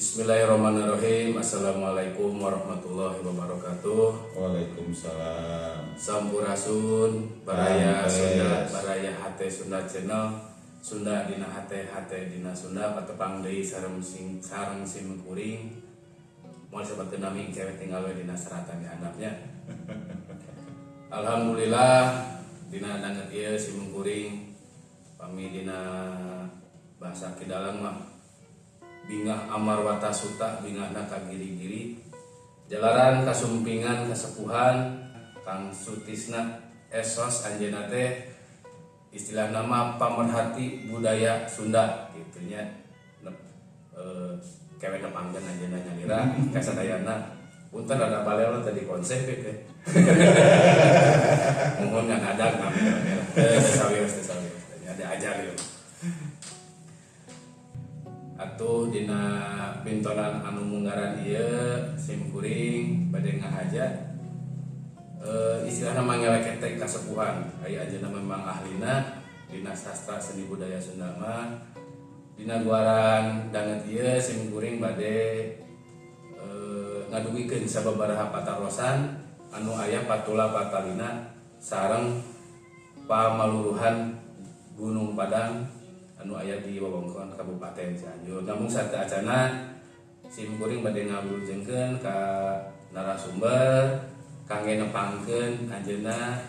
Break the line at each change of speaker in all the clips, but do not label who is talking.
Bismillahirrahmanirrahim. Assalamualaikum warahmatullahi wabarakatuh.
Waalaikumsalam.
Sampurasun, baraya
Rampes.
Sunda, baraya Hate Sunda Channel. Sunda dina hate, hate dina Sunda, patepang deui sareng sim kuring. Moal seperti nami cewek tinggal we dina seratan di handapnya. Alhamdulillah, dina danget ieu sim kuring pami dina bahasa Ki Dalang mah bingah amarwata suta, bingahna ka giri-giri jalaran kasumpingan kasepuhan Kang Sutisna S.Sos. Anjeunna teh istilah nama pamerhati budaya Sunda gitu nya. Kewe nepangkeun anjeunna nyalira kasadayana. Punten, ada balelo tadi konsep ya teh. Mohon nggak ada namanya teu sawios, teu sawios, ada ajar ya. Atuh dina pintonan anu munggaran ieu sim kuring bade ngahaja istilahna mah ngeleketek kasepuhan. Aya anjeunna memang ahlina dina sastra seni budaya Sunda mah. Dina guaran danget ieu sim kuring bade ngadugikeun sababaraha patarosan anu aya patula patalina sareng pamaluruhan Gunung Padang anu aya di wewengkon Kabupaten Cianjur. Namun sateuacana sim kuring bade ngawilujengkeun ka narasumber kangge nepangkeun anjeunna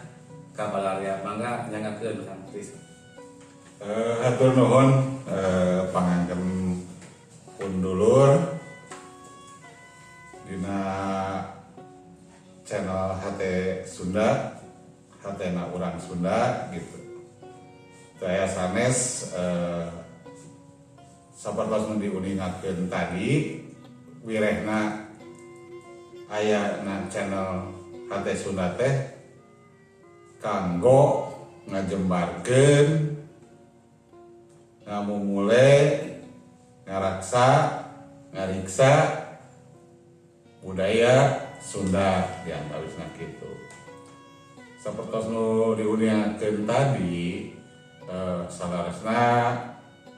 ka balarea. Mangga nyanggakeun, Kang Tris.
Hatur nuhun pangangken pun dulur dina channel HT Sunda, hatena urang Sunda gitu. Saya sanes sapertos nu diuningakeun tadi, wirehna aya na channel HT Sunda teh kanggo ngajembarkeun, ngamumule, ngaraksa, ngariksa budaya Sunda diantawisna kitu. Sapertos nu diuningakeun tadi, saleresna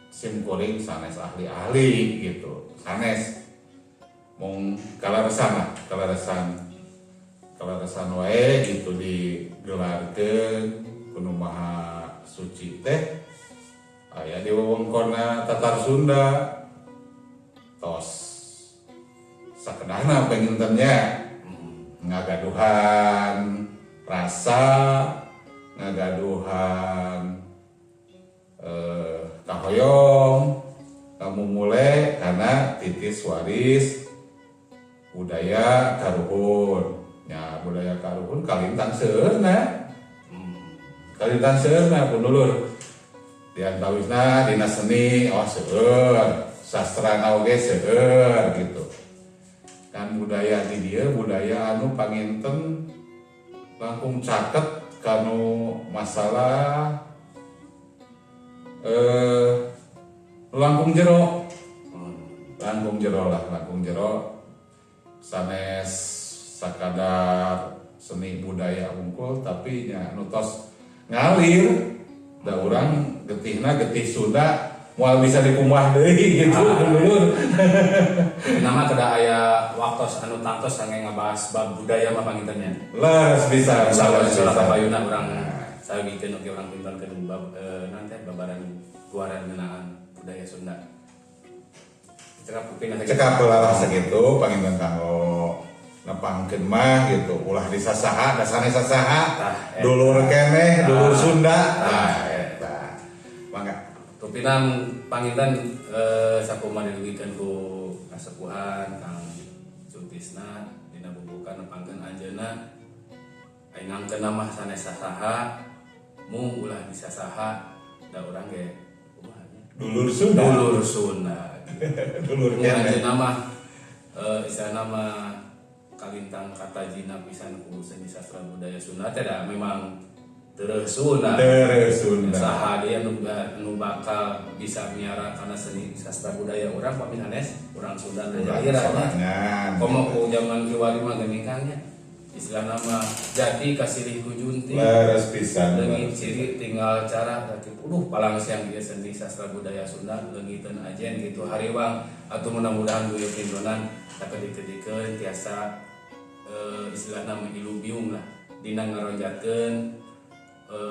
sim kuring sanes ahli-ahli gitu, sanes, mung kaleresan lah, kaleresan kaleresan wae gitu digelarkeun ku Nu Maha Suci teh aya di wewengkonna Tatar Sunda. Tos sakedahna panginten nya ngagaduhan rasa, ngagaduhan kahoyong ngamumule karena titis waris budaya karuhun ya. Budaya karuhun kalintang seueurna, kalintang seueurna pun dulur. Di antawisna dina seni, oh, seueur, sastra oge seueur gitu kan. Budaya di dieu budaya anu panginten langkung caket kanu masalah langkung jero, langkung jero lah, langkung jero, sanes sakadar seni budaya wungkul, tapi nya nu tos ngalir da urang getihna getih Sunda moal bisa dikumbah deui gitu.
Ah.
Dulur.
Nama kedah aya waktos anu tangtos kangge ngabahas bab budaya mah panginten nya.
Leres bisa.
Insyaallah.
Leres
Insyaallah.
bisa.
Kapayuna urang sagikeun oge urang pintonkeun bab nanti babaran guaran ngeunaan budaya Sunda. Cekap kuping.
Cekap lah sakitu panginten kanggo nepangkeun mah gitu. Ulah disasaha, da sanes sasaha.
Tah, eta.
Dulur keneh, dulur Sunda.
Tah,
Tah eta. Mangga.
Rupina panginten sakumaha dilugikeun ku kasepuhan Kang Sutisna dina bubukan nepangkeun anjeunna, aing ngangkeun mah sanes sasaha, mung ulah disasaha da urang ge kumaha nya?
Dulur Sunda.
Dulur Sunda.
Dulur
Mung
keneh.
Anjeunna mah istilahna mah kalintang katajina pisan ku seni sastra budaya Sunda teh, da memang terus Sunda.
Terus Sunda.
Saha dia nu bakal bisa miara karena seni sastra budaya urang pami sanes urang Sunda na
Urang
jalira nya.
sorangan.
Komo ku zaman kiwari mah geuning kan nya. Istilah nama jati kasilih ku junti.
Leres pisan.
Leungit ciri tinggal cara tadi. Uduh, palang siang ieu seni sastra budaya Sunda leungiteun ajen gitu, hariwang atau mudah-mudahan guyub rindonan sakedik-kedikeun tiasa istilah nama ilubiung lah dina ngaronjatkeun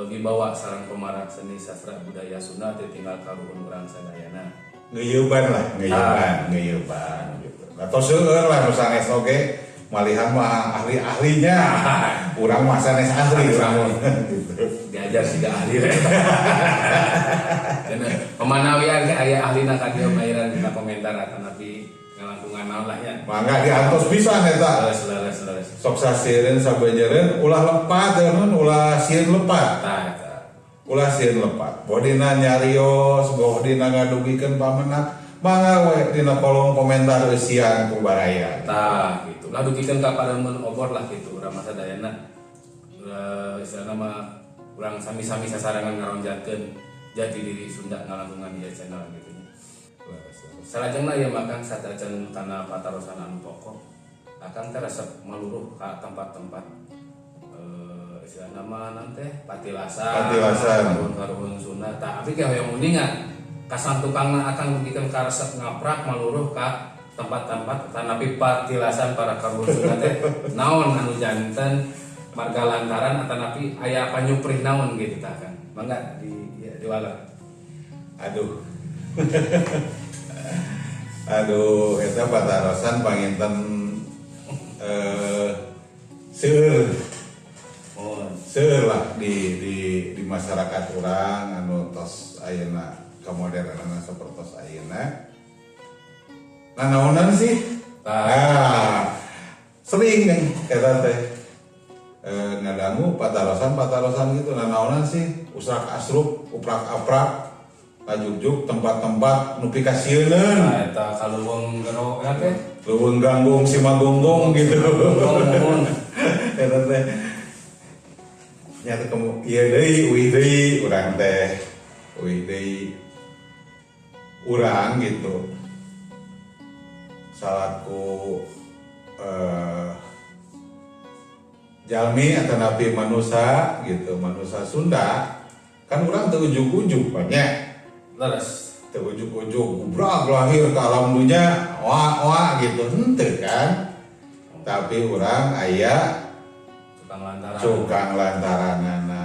wibawa sareng pemarak seni sastra budaya Sunda teh tinggal karuhun urang sadayana.
Ngeuyeban lah, ngeuyeban, ngeuyeban gitu. Atau seueur lah nu sanes oge, malihan mah ahli-ahlinya. Urang mah sanes ahli urang mah gitu.
Diajar siga ahli we. Cenah pemanawian ge aya ahlina ka dieu bayaran dina komentar atanapi ngalangkungan naon lah nya.
Mangga diantos pisan eta.
Leres, leres, leres.
Sok sasieun sabejereun, ulah lepat ya nun, ulah sieun lepat.
Tah eta.
Ulah sieun lepat. Boh dina nyarios, boh dina ngadugikeun pamenak, mangga we dina kolom komentar eusian ku baraya.
Tah gitu. Lah, dugikeun ka paremun obor lah gitu urang mah sadayana. Istilahna mah urang sami-sami sasarengan ngaronjatkeun jati diri Sunda ngalangkungan ieu channel gitu nya. Salajengna ieu mah, Kang, satacan kana patarosan anu pokok. Akang teh resep maluruh ka tempat-tempat istilahna mah naon teh, patilasan.
Patilasan.
Karuhun-karuhun Sunda. Tah, abdi ge hoyong uninga kasang tukangna akang dugikeun ka resep ngaprak maluruh ka tempat-tempat tanapi patilasan para karuhun Sunda teh naon anu janten marga lantaran atanapi aya panyuprih naon gitu tah, Kang. Mangga di ya, diwaler.
Aduh. Aduh, eta patarosan panginten seueur seueur lah di masyarakat urang anu tos ayeuna kamodernan sapertos ayeuna. Nah, naonan sih? Nah, sering nih eta teh ngadangu patarosan-patarosan gitu, nah naonan sih usrak asrup uprak aprak kajugjug tempat-tempat nu pikasieuneun.
Nah, eta kaluweung gero ya teh.
Leuweung ganggung simagonggong gitu.
Gonggong, muhun.
Eta teh nya teh kemu ieu deui, uih deui urang teh, uih deui urang gitu salaku jalmi atau napi manusia gitu, manusia Sunda kan urang teu ujug-ujug banyak. Teu ujug-ujug gubrak lahir ke alam dunia wah wah gitu, henteu kan, tapi urang aya
Tukang lantaran.
Cukang lantaranana.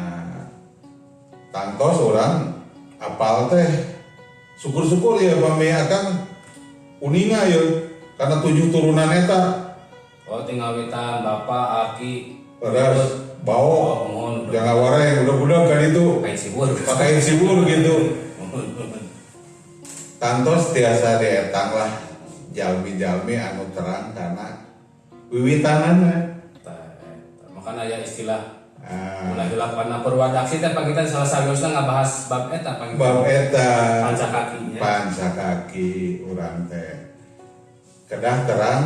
Tangtos urang apal teh, syukur-syukur ya pami akan uninga ya karena tujuh turunan eta.
Oh, tinggal witan bapak, aki,
Terus bao.
Oh, muhun.
Jangan wareng udah-udah kan itu.
Kain sibur.
Pakai sibur gitu.
Muhun, muhun.
Tangtos tiasa dietang lah jalmi-jalmi anu terang karena wiwitanana.
Tah, eta. Makanya aya istilah
Ah.
ulah hilap karena purwadaksi teh pangitan salah sawiosna ngabahas bab eta pangitan.
Bab eta.
Pancakakinya.
Pancakaki urang teh kedah terang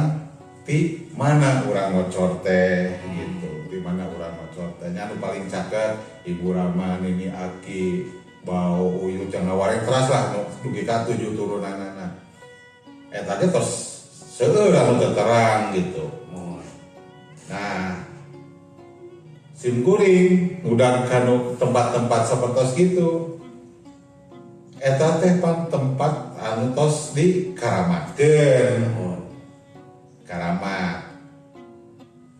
ti mana urang ngocor teh gitu, di mana urang ngocor teh nya, anu paling caket ibu rama, nini, aki, bau, uyut, jangan wareng teras lah nu dugi ka tujuh turunanana. Eta ge tos seueur anu teu terang gitu.
Muhun.
Nah, sim kuring udah kanu tempat-tempat seperti gitu, eta teh pan tempat anu tos di karamatkeun.
Muhun.
Karamat,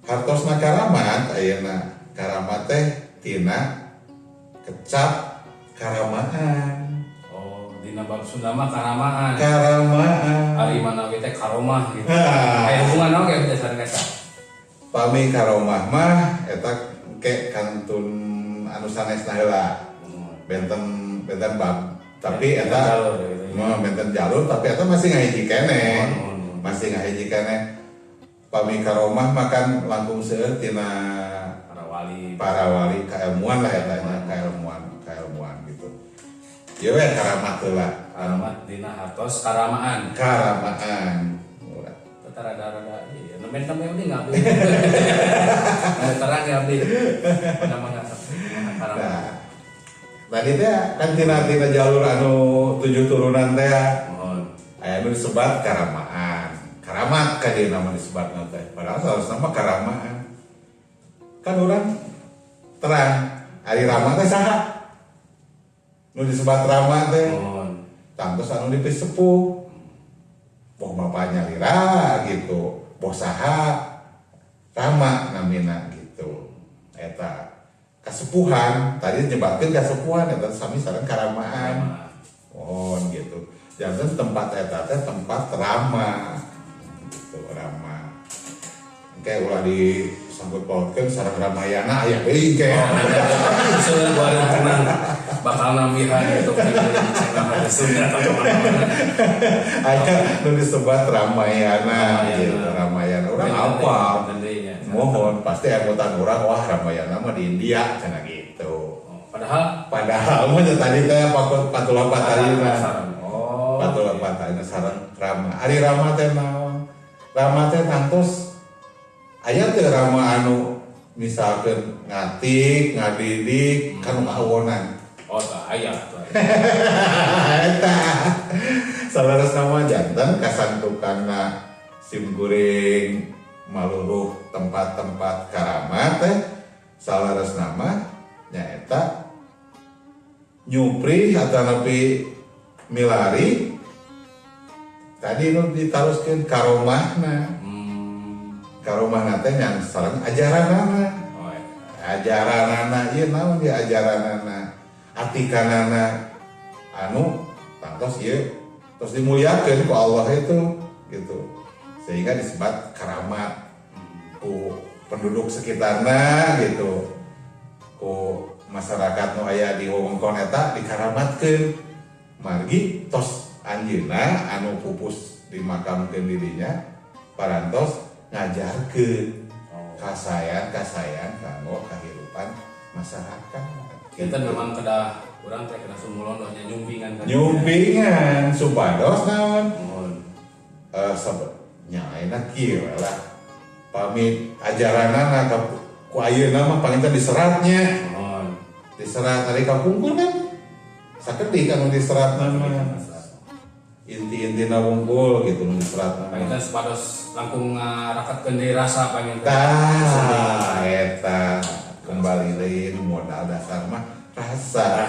hartosna karamat ayeuna, karamat teh tina kecap karamaan.
Oh, dina bab Sunda mah karamaan.
Karamaan.
Ari manawi teh karomah gitu.
Ah.
Aya hubungan naon ge dasar eta?
Pami karomah mah eta ke kantun anu sanesna heula.
Muhun.
Benten benten bab, tapi
Benten
eta
jalur gitu ya.
Mah benten jalur, tapi eta masih ngahiji keneh.
Muhun, muhun, muhun.
Masih ngahiji keneh. Pami karomah makan langkung seueur tina
para wali.
Para wali, keilmuan lah eta nya, keilmuan keilmuan gitu ya we, karamat heula.
Karamat dina hartos karamaan.
Karamaan.
Tetap rada-rada iya, nembe-nembe udah nggak abdi. Ada terang ya abdi. Pada mana karamat.
Nah, tadi teh kan tina tina jalur anu tujuh turunan teh.
Muhun.
Aya nu disebat karamaan, karamat ka dia nama disebatna teh, padahal seharusnya mah karamaan. Kan urang terang ari Rama teh saha? Nu disebat Rama teh tangtos anu dipisepuh. Boh bapaknya lira gitu, boh saha Rama namina gitu. Eta kasepuhan tadi nyebatkeun kasepuhan eta sami sareng karamaan. Oh gitu. Janten tempat eta teh tempat rama gitu, rama. Kayak ulah disangkut pautkeun sareng Ramayana aya deui kayak.
Oh, gua tenang bakal nambihan gitu di Sunda atau kemana-mana.
Aya nu disebat Ramayana gitu, Ramayana. Urang apa? Mohon pasti anggota urang, wah, Ramayana mah di India cenah gitu.
Oh, padahal
Padahal mah tadi teh pakut patula patalina.
Oh.
Patula patalina sareng Rama. Ari Rama teh naon? Rama teh tangtos aya teh Rama anu misalkan ngatik, ngadidik, kan kawonan.
Oh, tak aya tuh.
Eta. Saleresna mah janten kasantukanna sim kuring maluruh tempat-tempat karamat teh saleresna mah nyaeta nyupri atanapi milari tadi nu ditaroskeun karomahna. Karomahna teh nyan sareng ajaranana.
Oh, iya.
Ajaranana ieu naon dia ajaranana, atikanana anu tangtos ieu terus dimuliakeun ku Allah itu gitu, sehingga disebut karamat ku penduduk sekitarna gitu, ku masyarakat nu aya di wewengkon eta dikaramatkeun margi tos anjeunna anu pupus dimakamkeun dirinya parantos ngajarkeun kasayan kasayan kanggo kahirupan masyarakat.
Kita memang kedah urang teh kedah sumulon nya, nyumpingan kan.
Nyumpingan supados naon?
Mohon.
Eh, nya ayeuna kieu lah, pamit ajaranana ka ku ayeuna mah paling teh diseratnya.
Mohon.
Diserat, ari kapungkur kan sakedik anu diserat mah, inti-intina wungkul gitu nu diserat mah.
Panginten supados langkung ngarakatkeun deui rasa panginten.
Tah eta kembali deui nu modal dasar mah rasa.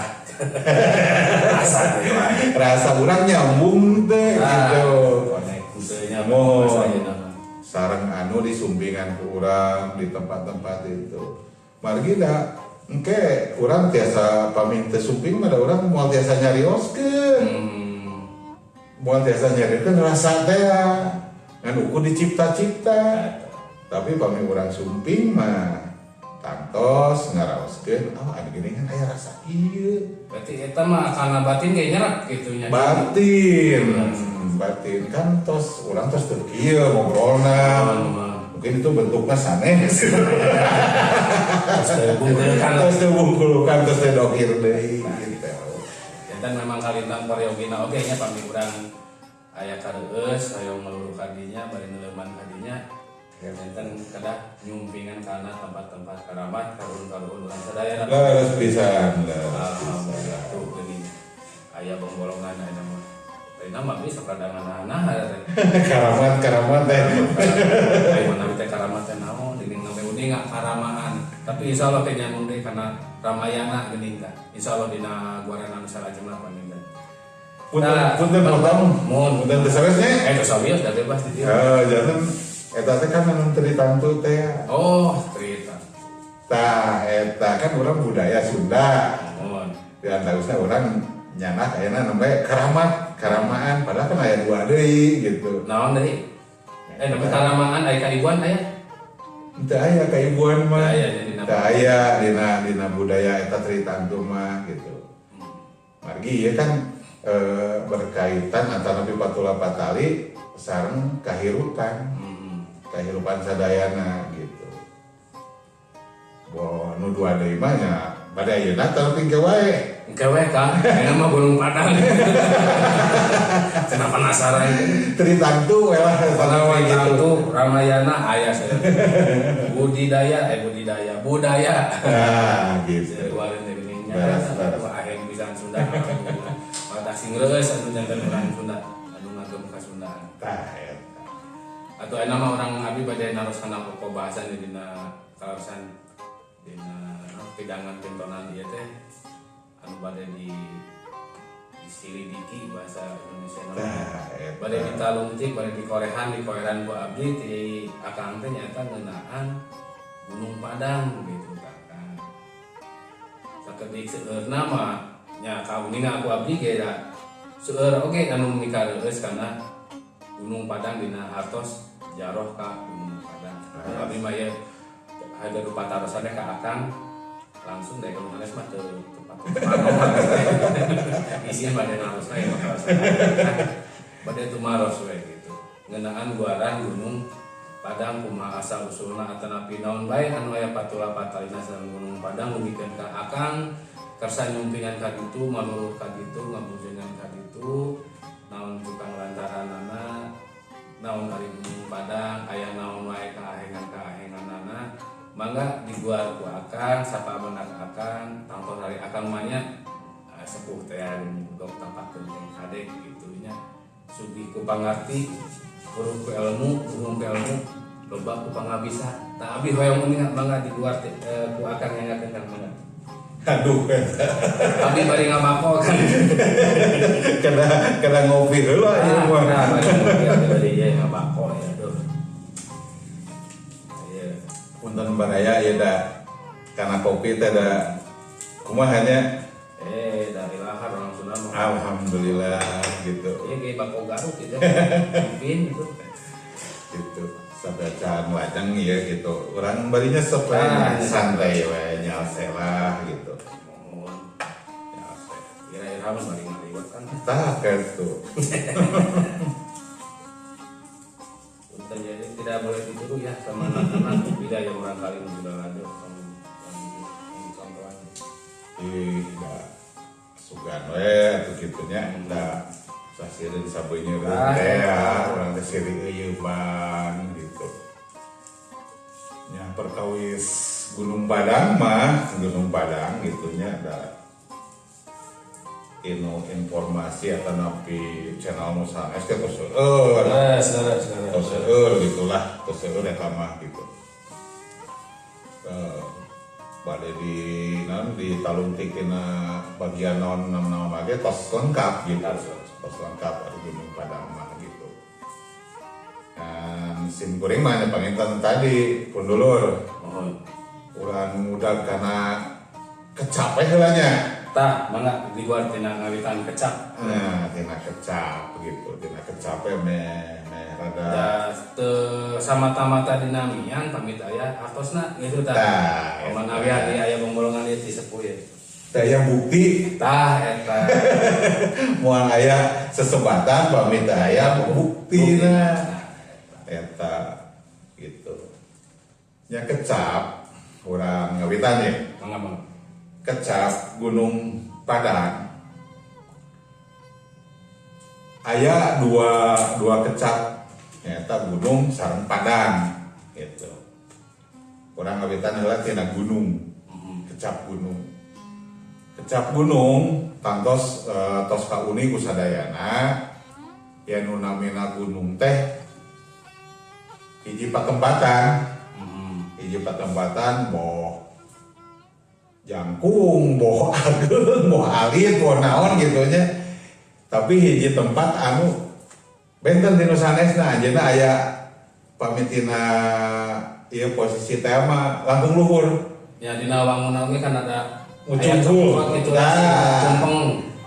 Rasa deui wae.
Rasa urang nyambung teh gitu.
Connect teu nya.
Mohon.
Bahasa ayeuna mah.
Sareng anu disumpingan ku urang di tempat-tempat itu, margi da engke urang tiasa pamit teu sumping mah da urang moal tiasa nyarioskeun, moal tiasa nyarioskeun rasa teh ngan ukur dicipta-cipta. Tapi pami urang sumping mah tangtos ngaraoskeun, oh ada gini kan, aya rasa ieu.
Berarti eta mah karena batin ge nyerak gitu nya.
Batin, batin kan tos urang tos teu kieu ngobrolna.
Mohon.
Mungkin itu bentuknya sanes.
Terus teu bungkeulkan.
Tos teu bungkulukan, tos teu dokir deui gitu.
Janten memang kalintang paryogina oge nya, pami urang aya kareueus hoyong melulu kadinya bari neuleuman kadinya, janten kedah nyumpingan kana tempat-tempat karamat karuhun-karuhun urang sadaya.
Leres pisan, leres pisan.
Alhamdulillah tuh geuning aya bongbolongan aya mah. Tadi mah bisa kadangan nah teh.
Karamat, karamat teh.
Ayo mana teh karamat teh naon geuning sampai uning karamaan. Tapi insyaallah teh nyambung deui kana Ramayana geuning tah. Insyaallah dina guaran anu salajengna panginten.
Punten,
Nah,
punten potong.
Mohon.
Punten teu sanes nya.
Eh, tos sawios da bebas di dieu.
Eh, janten eta teh kan anu teu ditantu teh.
Oh, cerita.
Tah eta kan urang budaya Sunda.
Mohon.
Di antawisna urang nyanak ayeuna nembe karamat, karamaan, padahal kan aya dua deui gitu.
Naon deui? Eh, nembe karamaan aya kaibuan aya?
Teu aya kaibuan mah.
Teu aya nya dina
Teu aya dina dina budaya eta tritantu mah gitu. Margi ieu kan berkaitan antara patula patali sareng kahirupan. Kahirupan sadayana gitu. Bo nu dua deui mah nya bade ayeuna tapi engke wae.
Engke we Kang, ayeuna mah Gunung Padang. Cenah penasaran.
Tritantu we lah eta mah gitu.
Tritantu Ramayana aya saya. Budidaya, eh, budidaya, budaya.
Nah, gitu.
Keluarin dari nya.
Beres, beres.
Wah, akhir pisan Sunda alhamdulillah. Mata sing reueus anu janten urang Sunda anu ngagem ka Sundaan.
Tah eta.
Atau enak mah urang abi bade naros kana pokok bahasan di dina kalasan Dina pidangan pintonan ieu teh anu bade di disilidiki bahasa Indonesia nama.
Tah, eta.
Bade ditalungtik, bade dikorehan, dikorehan ku abdi ti akang teh nyata ngeunaan Gunung Padang gitu Kang. Sakedik seueurna mah nya kauninga ku abdi ge da seueur oge anu mikareueus kana Gunung Padang dina hartos jaroh ka Gunung Padang. Abdi mah ieu hajar patarosan ka akang langsung dari kalau sanes mah teu tepat. Isinya bade narosna ya bakal bade tumaros we gitu. Ngeunaan guaran Gunung Padang kumaha asal usulna atanapi naon bae anu aya patula patalina sareng Gunung Padang dugikeun ka akang kersa nyumpingan ka ditu, maluruh ka ditu, ngabujengan ka ditu, naon tukang lantaranana, naon ari Gunung Padang aya naon wae kaahengan-kaahenganana, mangga diguar ku akang sapamendak akang tangtos hari akang mah nya sepuh teh gok tapakeun jeung kade kitu nya, sugih ku pangarti, huruf ku ilmu, huruf ku ilmu, loba ku pangabisa. Tah, abdi hoyong uninga, mangga diguar ku akang nyangakeun, Kang, mangga.
Aduh, eta.
Abdi bari ngabako kan.
Kena kena ngopi heula ieu mah.
Nah, bari ngopi, abdi bari ieu ngabako ya, aduh. Iya.
Punten baraya ieu da kana kopi teh da kumaha nya?
Dari lahar orang Sunda mah.
Alhamdulillah gitu.
Iya, kayak bako Garut gitu. Pimpin gitu.
Gitu. Sabacaan lajeng ya gitu. Urang barinya sok we
Ah,
santai we nyalse lah gitu.
Mohon.
Nyalse.
Kira-kira mah bari ngaliwat kan.
Tah gitu.
Punten, jadi tidak boleh ditiru ya sama anak-anak bila yang orang kali sudah lanjut contohan.
Ih, da sugan we atuh kitu nya, da sasieun sabeunyeun teh ya, urang teh siri eueuban gitu. Nya perkawis Gunung Padang mah, Gunung Padang gitu nya, da inu informasi atau napi channel nu sanes teh tos seueur.
Saudara, saudara.
Tos seueur gitulah, tos seueur eta mah gitu. Bade di naon ditalungtik dina bagian naon nama-nama ge tos lengkap gitu. Tos lengkap ari Gunung Padang mah gitu. Dan sim kuring mah nya panginten tadi pun dulur
Mohon.
Urang muda karena kecap heula nya.
Tah, mangga diguar tina ngawitan kecap.
Nah, tina kecap gitu, tina kecap me me rada
Da teu samata-mata dina miang pamit aya artosna gitu tah.
Tah, eta.
Manawi aya aya bongbolongan ieu ti sepuh ieu.
Teh yang bukti.
Tah eta.
Moal aya sesebatan pamit aya bukti nah eta gitu nya. Kecap urang ngawitan ya.
Mangga, mangga.
Kecap Gunung Padang aya dua dua kecap nyata gunung sareng Padang gitu. Urang ngawitan heula tina gunung, kecap gunung. Kecap gunung tangtos tos kauni ku sadayana ya, nu namina gunung teh hiji patempatan, hiji patempatan, boh jangkung, boh ageng, boh alit, boh naon gitu nya, tapi hiji tempat anu benten ti nu sanesna. Anjeunna aya pamitina ieu posisi tema langkung luhur.
Ya, dina wangunan oge kan ada
Mucungkul.
aya cokot gitu.
Nah.
Tumpeng.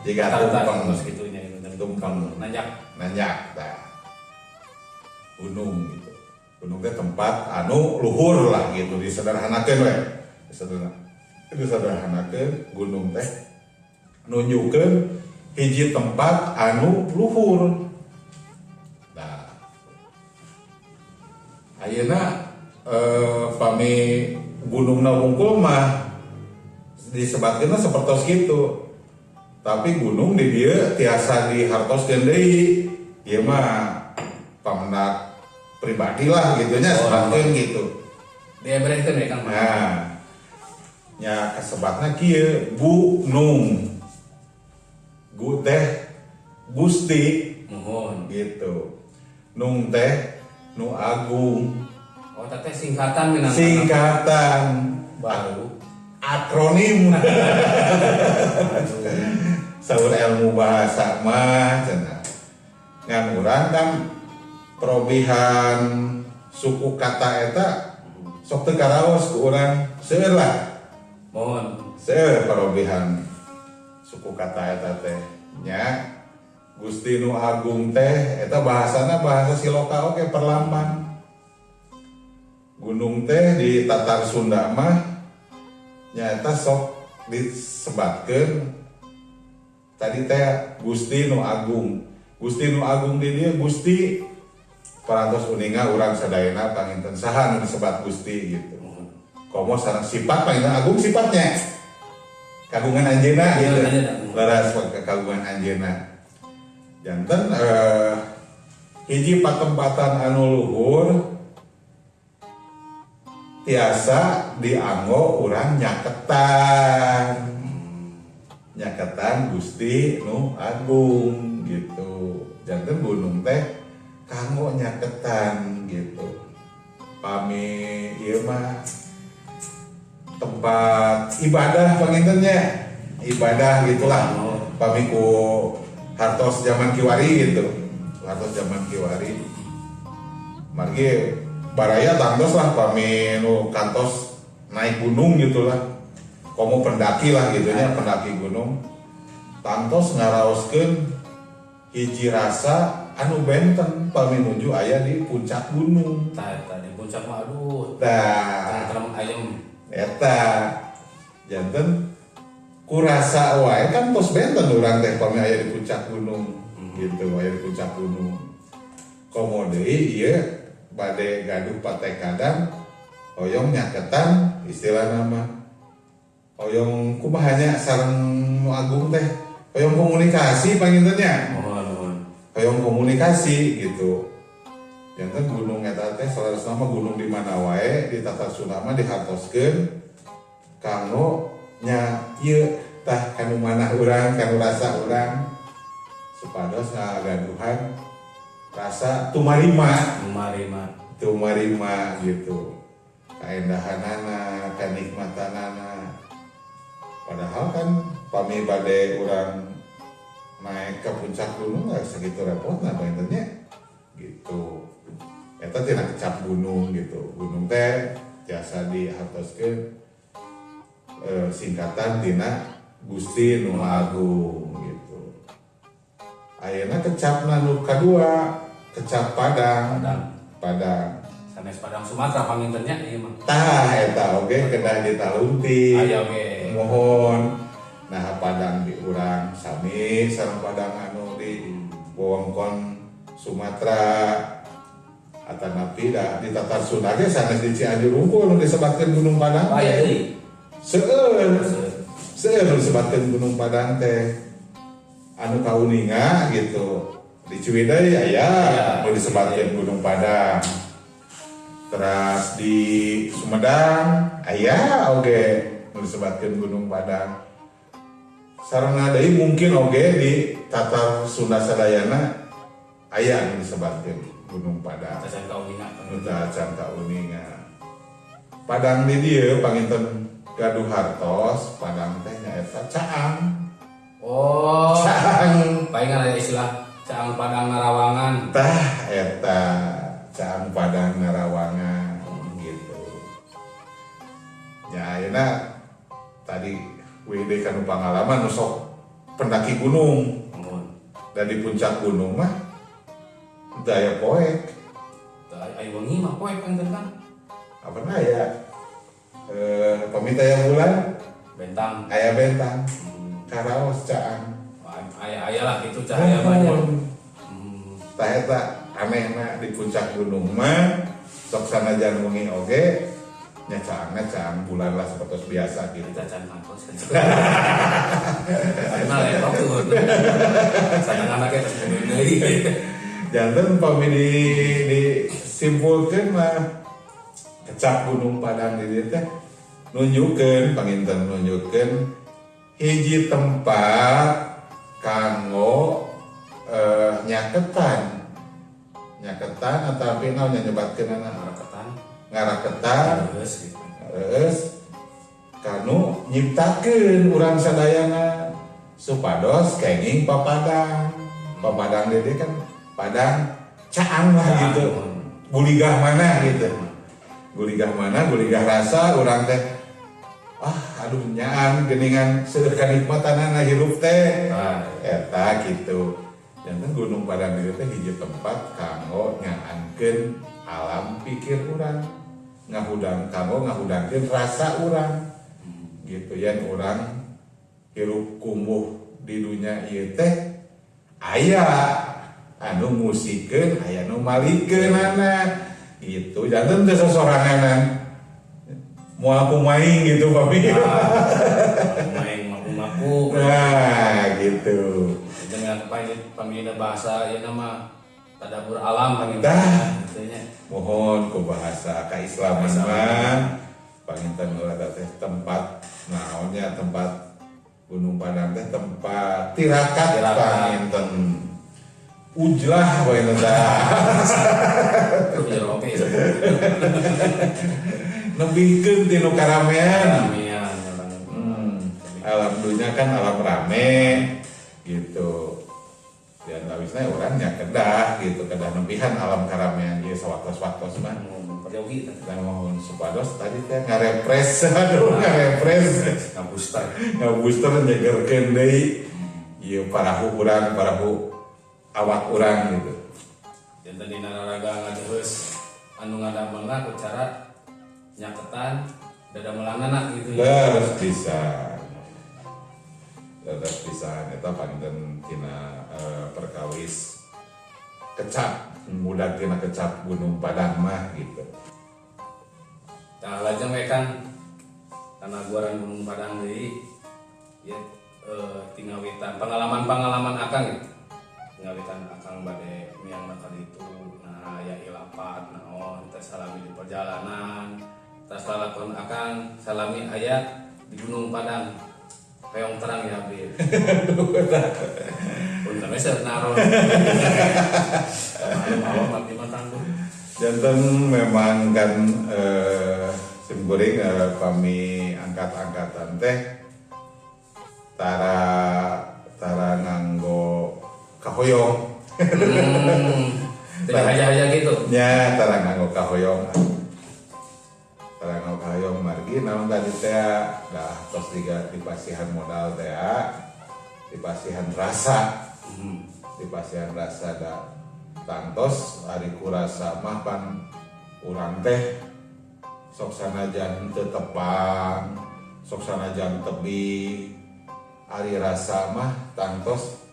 Jiga
Tah, tah,
tumpeng.
terus gitu nya gitu.
Tumpeng.
Nanjak.
Nanjak tah gunung gitu. Gunung teh tempat anu luhur lah gitu, disederhanakeun we, disederhanakeun gunung teh nunjukkeun hiji tempat anu luhur. Nah, ayeuna pami gunungna wungkul mah disebatkeunna sapertos kitu, tapi gunung di dieu tiasa dihartoskeun deui. Ieu mah pamendak pribadi lah gitu nya, sebatkeun gitu.
Diebrehkeun ya, Kang.
Nah, nya kasebatna kieu, gunung, gu teh Gusti.
Mohon.
Gitu, nung teh nu agung.
Oh, teh singkatan minangka.
Singkatan.
Baru.
Akronim. Saur ilmu bahasa mah cenah. Ngan urang kan perobihan suku kata eta sok teu karaos ku urang, seueur lah.
Mohon.
Seueur perobihan suku kata eta teh nya. Gusti Nu Agung teh eta bahasana bahasa siloka oge, perlambang. Gunung teh di Tatar Sunda mah nyaeta sok disebatkeun tadi teh Gusti Nu Agung. Gusti Nu Agung di dieu Gusti, parantos uninga urang sadayana panginten saha nu disebat Gusti gitu. Komo sareng sifat panginten agung, sifatnya kagungan anjeunna gitu.
Anjeunna.
Leres, kagungan anjeunna. Janten hiji patempatan anu luhur tiasa dianggo urang nyaketan, nyaketan Gusti Nu Agung gitu. Janten gunung teh kanggo nyaketan gitu. Pami ieu mah tempat ibadah panginten nya, ibadah gitulah. Pami ku hartos zaman kiwari gitu, hartos zaman kiwari margi baraya tangtos lah pami nu kantos naik gunung gitulah, komo pendaki lah gitu nya, pendaki gunung tangtos ngaraoskeun hiji rasa anu benten pami nuju aya di puncak gunung.
Tah, eta di puncak mah aduh.
Tah.
Tentrem ayem.
Eta janten kurasa wae kan tos benten urang teh pami aya di puncak gunung gitu, aya di puncak gunung. Komo deui ieu bade gaduh patekadan hoyong nyaketan, istilah nama hoyong kumaha nya sareng Nu Agung teh, hoyong komunikasi panginten nya.
Mohon, mohon.
Hoyong komunikasi gitu. Janten gunung eta teh saleresna mah gunung di mana wae di Tatar Sunda mah dihartoskeun kanggo nya ieu tah, kanu manah urang, kanu rasa urang supados ngagaduhan rasa tumarima.
Tumarima.
Tumarima gitu kaendahanana, kanikmatanana. Padahal kan pami bade urang naik ke puncak gunung nggak segitu repotna panginten nya gitu. Eta tina kecap gunung gitu. Gunung teh tiasa dihartoskeun singkatan tina Gusti Nu Agung gitu. Ayeuna kecapna nu kadua, kecap Padang.
Padang.
Padang.
Sanes Padang Sumatera panginten nya ieu mah.
Tah, eta oge kedah ditalungtik.
Aya oge.
Mohon. Nah, Padang di urang sami sareng Padang anu di wewengkon Sumatera atanapi da di Tatar Sunda ge sanes di Cianjur unggul nu disebatkeun Gunung Padang.
Aya deui.
Seueur. Seueur nu disebatkeun Gunung Padang teh. Anu kauninga gitu. Di Ciwidey aya nu disebatkeun Gunung Padang. Terus di Sumedang aya oge nu disebatkeun Gunung Padang. Sareng deui mungkin oge di Tatar Sunda sadayana aya nu disebatkeun Gunung Padang.
Cacan kauninga.
Nu acan kauninga. Padang di dieu panginten gaduh hartos, Padang teh nyaeta caang.
Oh.
Caang.
Palingan ada istilah caang Padang Narawangan.
Tah, eta caang Padang Narawangan gitu. Ya ayeuna tadi WD kanu pangalaman nu sok pendaki gunung.
Mohon.
Dan di puncak gunung mah teu aya poek.
Teu aya, wengi mah poek panginten kan.
Apa na ya? Pami aya bulan,
Bentang.
Aya bentang. Karaos caang.
Aya aya lah gitu cahaya banyak.
Tah, eta anehna di puncak gunung mah sok sanajan wengi oge nya caangna caang bulan lah, seperti biasa gitu.
Cacan kantos. Karena laptop tuh. Sanang anaknya terus mundur deui.
Janten pami disimpulkeun mah kecap Gunung Padang di dieu teh nunjukkeun panginten, nunjukkeun hiji tempat kanggo nyaketan, nyaketan atau naon nya nyebatkeun
Ngaraketan.
Ngaraketan.
Terus gitu.
Terus Kanu nyiptakeun urang sadayana supados kenging papadang. Papadang dede kan padang caang lah gitu. Guligah mana gitu. Guligah mana, guligah rasa urang teh, ah aduh, nyaan geningan seueur kanikmatanana hirup teh. Eta gitu. Janten Gunung Padang itu teh hiji tempat kanggo nyaankeun alam pikir urang, ngahudang, kanggo ngahudangkeun rasa urang gitu. Yen urang hirup kumuh di dunia ieu teh aya anu ngusikeun, aya nu malikeunana gitu. Janten teh sosoranganan, moal kumaing gitu, Papi.
Main maku-maku.
Nah, gitu.
Dengan panggil panggilna bahasa ieu nama tadabur alam panggil.
Dah.
Gitu nya.
Mohon ku bahasa keislaman mah panginten ulah teh tempat naonnya, tempat Gunung Padang teh tempat tirakat.
Tirakat.
Panginten ujlah panginten tah.
Itu jero oke.
Nebihkeun tinu karamean.
Ramean orang.
Alam dunia kan alam rame gitu dan awisna orangnya kedah gitu, kedah nebihan alam karamean ieu sawaktos-waktos mah.
Peryogi teh.
Dan mohon supados tadi teh ngarepres, aduh, ngarepres.
Ngabuster.
Ngabuster, nyegerkeun deui ieu parahu urang, parahu awak urang gitu.
Janten dina raraga ngadeheus anu ngadamelna ku cara nyaketan dadamelanana gitu ya.
Leres pisan, leres pisan. Eta panginten tina perkawis kecap mudah tina kecap Gunung Padang mah gitu.
Tah, lajeng we kan tanah guaran Gunung Padang deui ya, tingawitan pengalaman-pengalaman akang gitu. Tingawitan akang bade miang ka ditu, nah aya ilapat naon teh salami di perjalanan, tas lalakon akang salami aya di Gunung Padang. Hoyong terang ya abdi. Punten we seueur naros. Maklum awam abdi mah tangguh.
Janten memang kan simkuring kami angkat-angkatan teh tara tara nganggo kahoyong.
Tidak aja-aja gitu.
Nya, tara nganggo kahoyong, tara nganggo kahoyong margi naon tadi teh dah tos diga dipasihan modal teh, dipasihan rasa. Dipasihan rasa da tangtos ari ku rasa mah pan urang teh sok sanajan teu tepang, sok sanajan tebih, ari rasa mah tangtos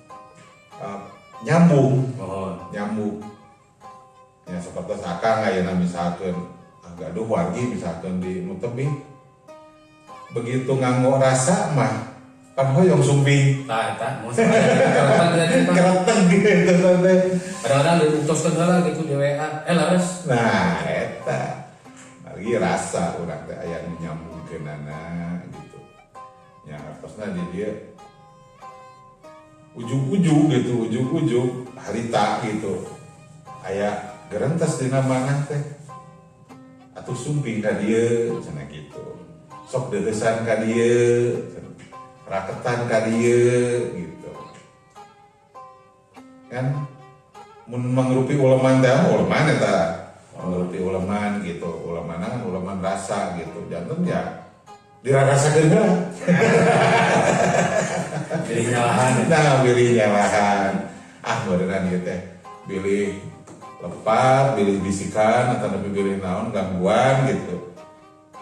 nyambung.
Mohon.
Nyambung ya, seperti akang ayeuna misalkan, ah, gaduh wargi misalkan di nu tebih, begitu nganggo rasa mah pan hoyong sumping.
Tah, eta mun keretan jadi Pak.
Kereteg gitu teh.
Kadang-kadang diputuskeun heula gitu di WA. Eh, leres.
Nah, eta lagi rasa urang teh aya nu nyambungkeunana gitu ya. Artosna di dia ujug-ujug gitu, ujug-ujug harita gitu aya gerentes dina manah teh, atuh sumping ka dieu cenah gitu, sok deudeusan ka dieu cenah, raketan ka dieu gitu kan. Mun mangrupi uleman teh, uleman eta mangrupi uleman gitu, uleman kan uleman rasa gitu. Janten ya dirarasakeun heula.
Jadi nyalahan.
Nah, bilih nyalahan, ah beneran gitu teh bilih lepat, bilih bisikan atau lebih bilih naon gangguan gitu,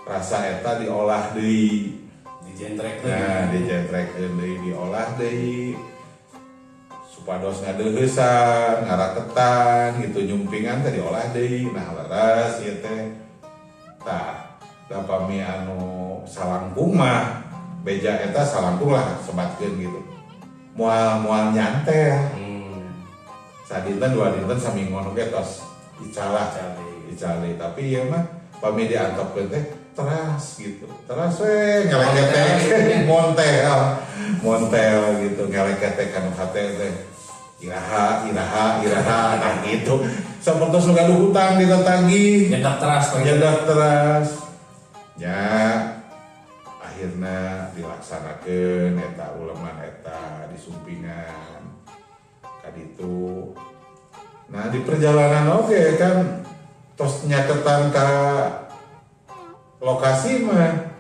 rasa eta diolah deui.
Dijentrekeun.
Nah, dijentrekeun deui, diolah deui supados ngadeuheusan, ngaraketan gitu, nyumpingan teh diolah deui. Nah, leres ieu teh. Tah, da pami anu salangkung mah beja eta salangkung lah sebatkeun gitu, moal moal nyantel. Sadinten, dua dinten, saminggon oge tos icalah.
Cali.
Icali. Tapi ieu mah pami diantepkeun teh teras gitu, teras we ngeleketek, montel montel gitu, ngeleketek kanu hate teh iraha iraha iraha. Nah gitu, sapertos nu gaduh hutang ditatagih.
Nyedak teras, Pak.
Nyedak teras ya. Akhirna dilaksanakeun eta uleman eta disumpingan kaditu. Nah, di perjalanan oge kan tos nyaketan ka lokasi mah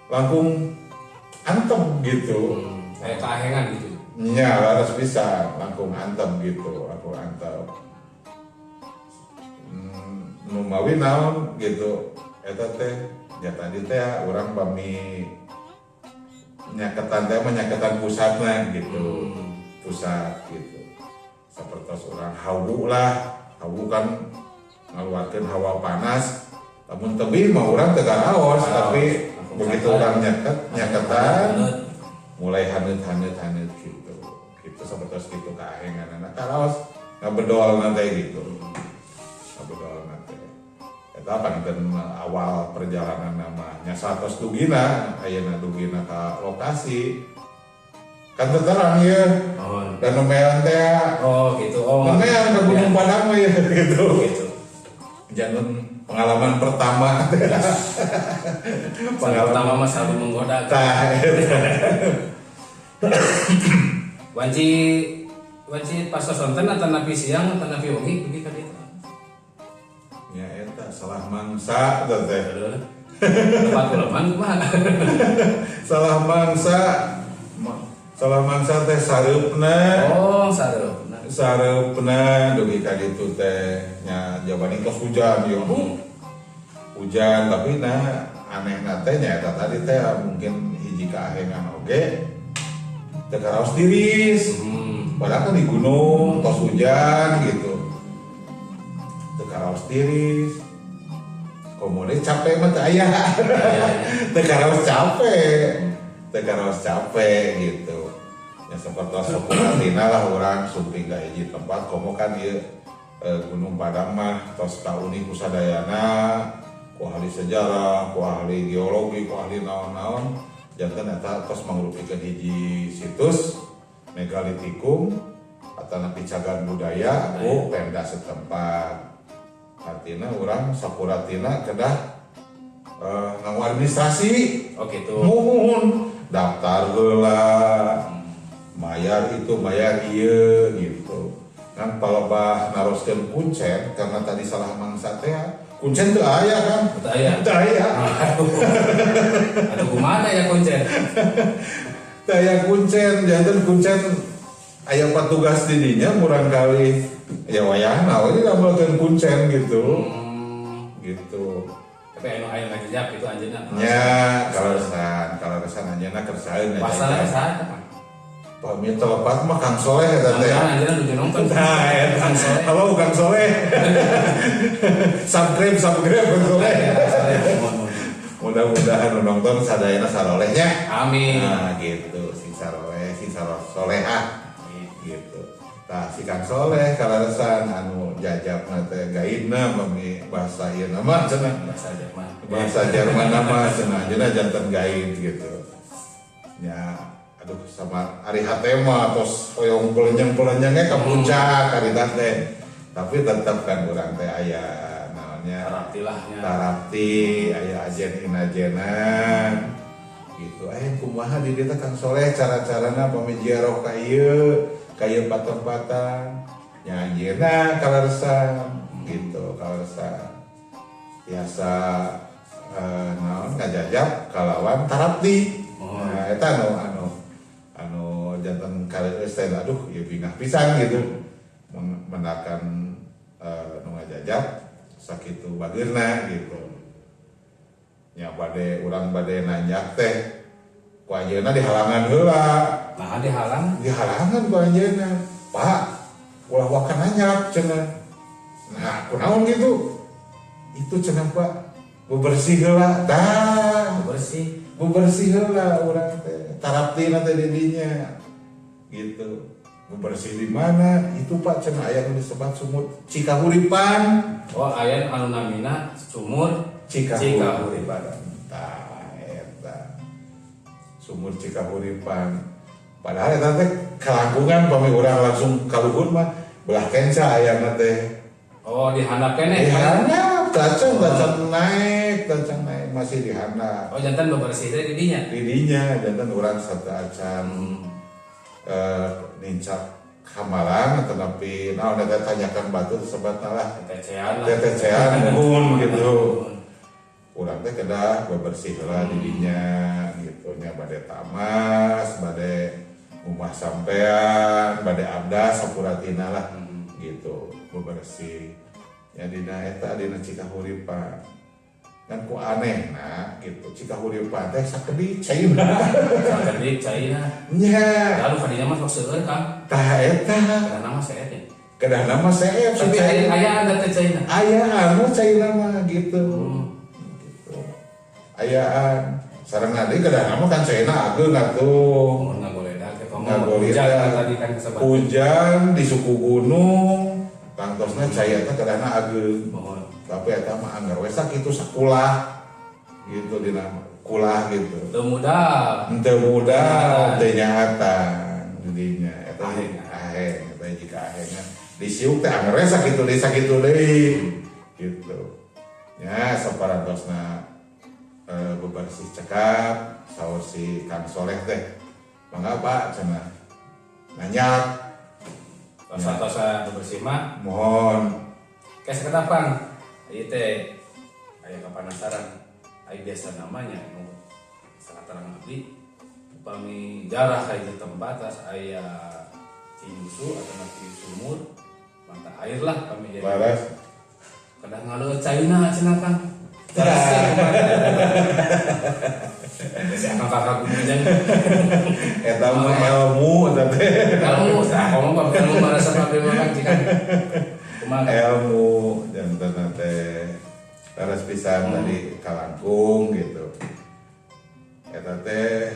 langkung antep gitu.
Kayak kahengan gitu.
Nya, harus bisa langkung antep gitu, langkung antep. Nu mawi naon gitu eta teh ya tadi teh urang pami nyaketan teh mah nyaketan pusatna gitu. Pusat gitu. Sapertos urang hawu lah, hawu kan ngaluarkeun hawa panas. Lamun tebih mah urang teu karaos, tapi begitu urang nyaket, nyaketan mulai haneut haneut haneut gitu. Gitu sapertos gitu kahengan karaos ngabedol nanti gitu. Ngabedol nanti. Eta panginten awal perjalanan namanya satos dugina, ayeuna dugina ka lokasi. Kan teu terang ya.
Oh.
Dan lumayan teh.
Oh, gitu. Oh.
Lumayan ke Gunung Padang mah ya gitu.
Gitu.
Jangan pengalaman pertama.
Pengalaman pertama mah selalu menggoda.
Tah, eta.
Wanci wanci pas sonten atau napi siang atau napi wengi dugi ka ditu?
Ya eta salah mangsa teh teh.
Tempat uleman kumaha?
Salah mangsa salah mangsa teh sareupna.
Oh, sareupna.
Sareupna dugi ka ditu teh nya jabani tos hujan yo. Hujan tapi nah anehna teh nya eta tadi teh mungkin hiji kaahengan oge teu karaos tiris. Padahal kan di gunung tos hujan gitu. Teu karaos tiris. Komo deui capek mah teu aya. Teu karaos capek. Teu karaos capek gitu. Ya seperti sakurtina lah urang sumping ka hiji tempat komo kan ieu Gunung Padang mah tos kauning ku sadayana, ku ahli sejarah, ku ahli geologi, ku ahli naon-naon janten eta tos mangrupikeun hiji situs megalitikum atau napi cagar budaya ku Pemda setempat. Artinya urang sapuratina kedah nganggo administrasi.
Oh, gitu.
Muhun daftar heula, bayar itu bayar ieu gitu kan. Palebah naroskeun kuncen karena tadi salah mangsa teh kuncen teu aya kan.
Teu aya.
Teu aya.
Aduh. Aduh, kumaha ya kuncen?
Teu aya kuncen, janten kuncen aya patugas di dinya murang kali ya wayahna we ngamelkeun kuncen gitu. Gitu.
Tapi anu aya ngajejak itu anjeunna.
Nya kaleresan kaleresan anjeunna kersaeun.
Pasal saha eta, Pak?
Pami telepat mah Kang Soleh eta teh.
Jangan anjeunna nuju nonton.
Nah, eta.
Kang Soleh.
Halo Kang Soleh. Subscribe, subscribe Kang Soleh.
Kang Soleh, mohon, mohon.
Mudah-mudahan nu nonton sadayana sarolehnya.
Amin.
Nah, gitu, sing saroleh, sing solehah gitu. Tah si Kang Soleh kaleresan anu jajabna teh gaibna pami bahasa ieu nama cenah.
Bahasa Jerman.
Bahasa Jerman nama cenah, anjeunna janten gaib gitu. Ya, aduh sama ari hate mah tos hoyong pelenyeng-pelenyengnya ke puncak harita teh. Tapi tetap kan urang teh aya naonnya
Taraptilahnya.
Tarapti, aya ajen inajenan gitu. Eh, kumaha di dieu teh Kang Soleh cara-carana pami ziarah ka ieu, ka ieu patempatan. Nya anjeunna kaleresan gitu, kaleresan. Biasa naon ngajajab kalawan tarapti.
Oh.
Nah, eta anu anu anu janten kareueus teh aduh ieu bingah pisan gitu. Mendakan nu ngajajab sakitu bageurna gitu. Nya bade urang bade nanjak teh ku anjeunna dihalangan heula.
Nah, dihalang.
Dihalangan ku anjeunna. "Pak, ulah waka nanjak," cenah. Nah, kunaon gitu? "Itu," cenah, "Pak, bebersih heula." Tah,
Bersih.
Bebersih heula urang teh. Taraptina teh di dinya. Gitu. Bebersih di mana? "Itu, Pak," cenah, aya nu disebut sumur Cikahuripan.
Oh, aya anu namina sumur
Cikahuripan. Tah, eta. Sumur Cikahuripan. Padahal eta teh kalangkungan pami urang langsung ka luhur mah belah kenca ayana teh.
Oh, di handap keneh.
Di handap, tacan tacan naik, tacan naik. masih di handap.
Oh, janten bebersih teh di dinya.
Di dinya janten urang sateuacan nincak Hamalang tetapi naon eta tanyakan batu sebatna lah.
Tetecean lah.
Tetecean, muhun gitu. Urang teh kedah bebersih heula di dinya gitu nya, bade tamas, bade rumah sampean, bade abdas sapuratina lah gitu, bebersih ya dina eta, dina Cikahuripan. Kan ku aneh nah gitu, Cikahuripan teh sakedik caina.
Sakedik caina.
Nya.
Lalu kadinya mah sok seueur, Kang.
Tah eta.
Kedahna mah seet ya.
Kedahna mah seet.
Tapi aya aya ada teh caina.
Aya anu caina mah gitu. Gitu ayaan sareng deui kedahna mah kan caina ageung atuh.
Mun ngagoledag teh komo
Ngagoledag.
hujan kan tadi kan kesebat.
Hujan di suku gunung, tangtosna cai eta kedahna ageung.
Muhun.
Tapi eta mah anggar we sakitu sakulah gitu, dina kulah gitu.
Teu mudah.
Henteu mudah, teu nyaatan didinya eta.
Aheng.
Aheng eta, jika ahengan disiuk teh anggar we sakitu deui, sakitu deui gitu ya. Saparantosna bebersih cekap, saur si Kang Soleh teh, "Mangga, Pak," cenah, nanyak.
Tosa-tosa bebersih mah.
Mohon.
Kayak sakedap, Kang. Ieu teh aya kapanasaran. Aya biasa namanya nu sakaterang abdi upami jarah ka hiji tempat tas aya cinyusu atau nanti sumur mata air lah kami jadi.
Laras.
Kadang ngaleueut caina cenah, Kang. Terus si akang kakak gumujang.
Eta mah ilmu eta teh.
Ilmu tah komo mah ilmu marasa abdi mah, Kang, cikan kumaha?
Ilmu janten teh laras pisan. Tadi kalangkung gitu eta teh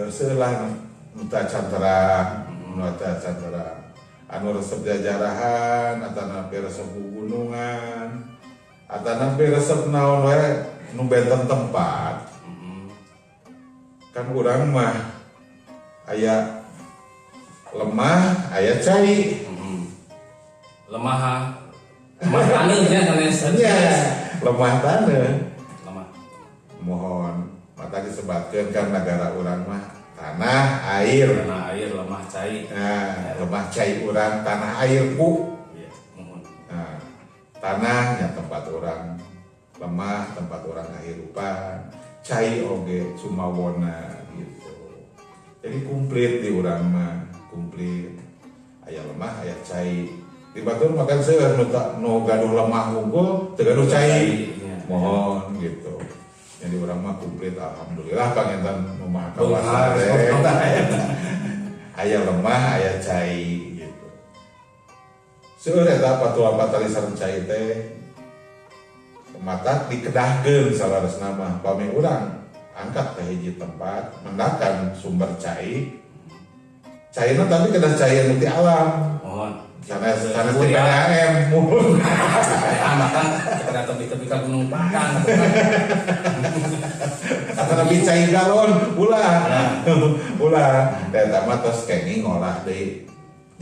seulah nu tacan terang, nu tacan terang, anu resep jajarahan atanapi resep gunungan atanapi resep naon wae nu benten tempat. Kan urang mah aya lemah, aya cai.
Lemah lemah taneuh nya sanes.
Nya, lemah taneuh.
Lemah.
Mohon mata disebatkeun kan negara urang mah tanah air.
Tanah air, lemah cai.
Nah, lemah cai urang tanah airku.
Iya, muhun.
Nah, tanahnya tempat orang lemah, tempat orang kehidupan, cai oge sumawona gitu. Jadi komplit di urang mah, komplit, aya lemah, aya cai. Di batur makan seueur nu nu gaduh lemah unggul teu gaduh cai.
Iya.
Mohon gitu. Jadi urang mah komplit, alhamdulillah, panginten nu maha kawasa
Beunghar.
Teh. Aya lemah, aya cai gitu. Seueur eta patula patali sareng cai teh mata dikedahkeun salaresna mah. Pami urang angkat ke hiji tempat mendakan sumber cai, caina tapi kedah cai anu ti alam.
Muhun.
Sanes sanes ti
Iya.
PDAM, muhun.
Ya, makan kepada tepi-tepi ka Gunung Padang atuh kan.
Atau lebih cai galon ulah ulah, eta mah tos kenging ngolah deui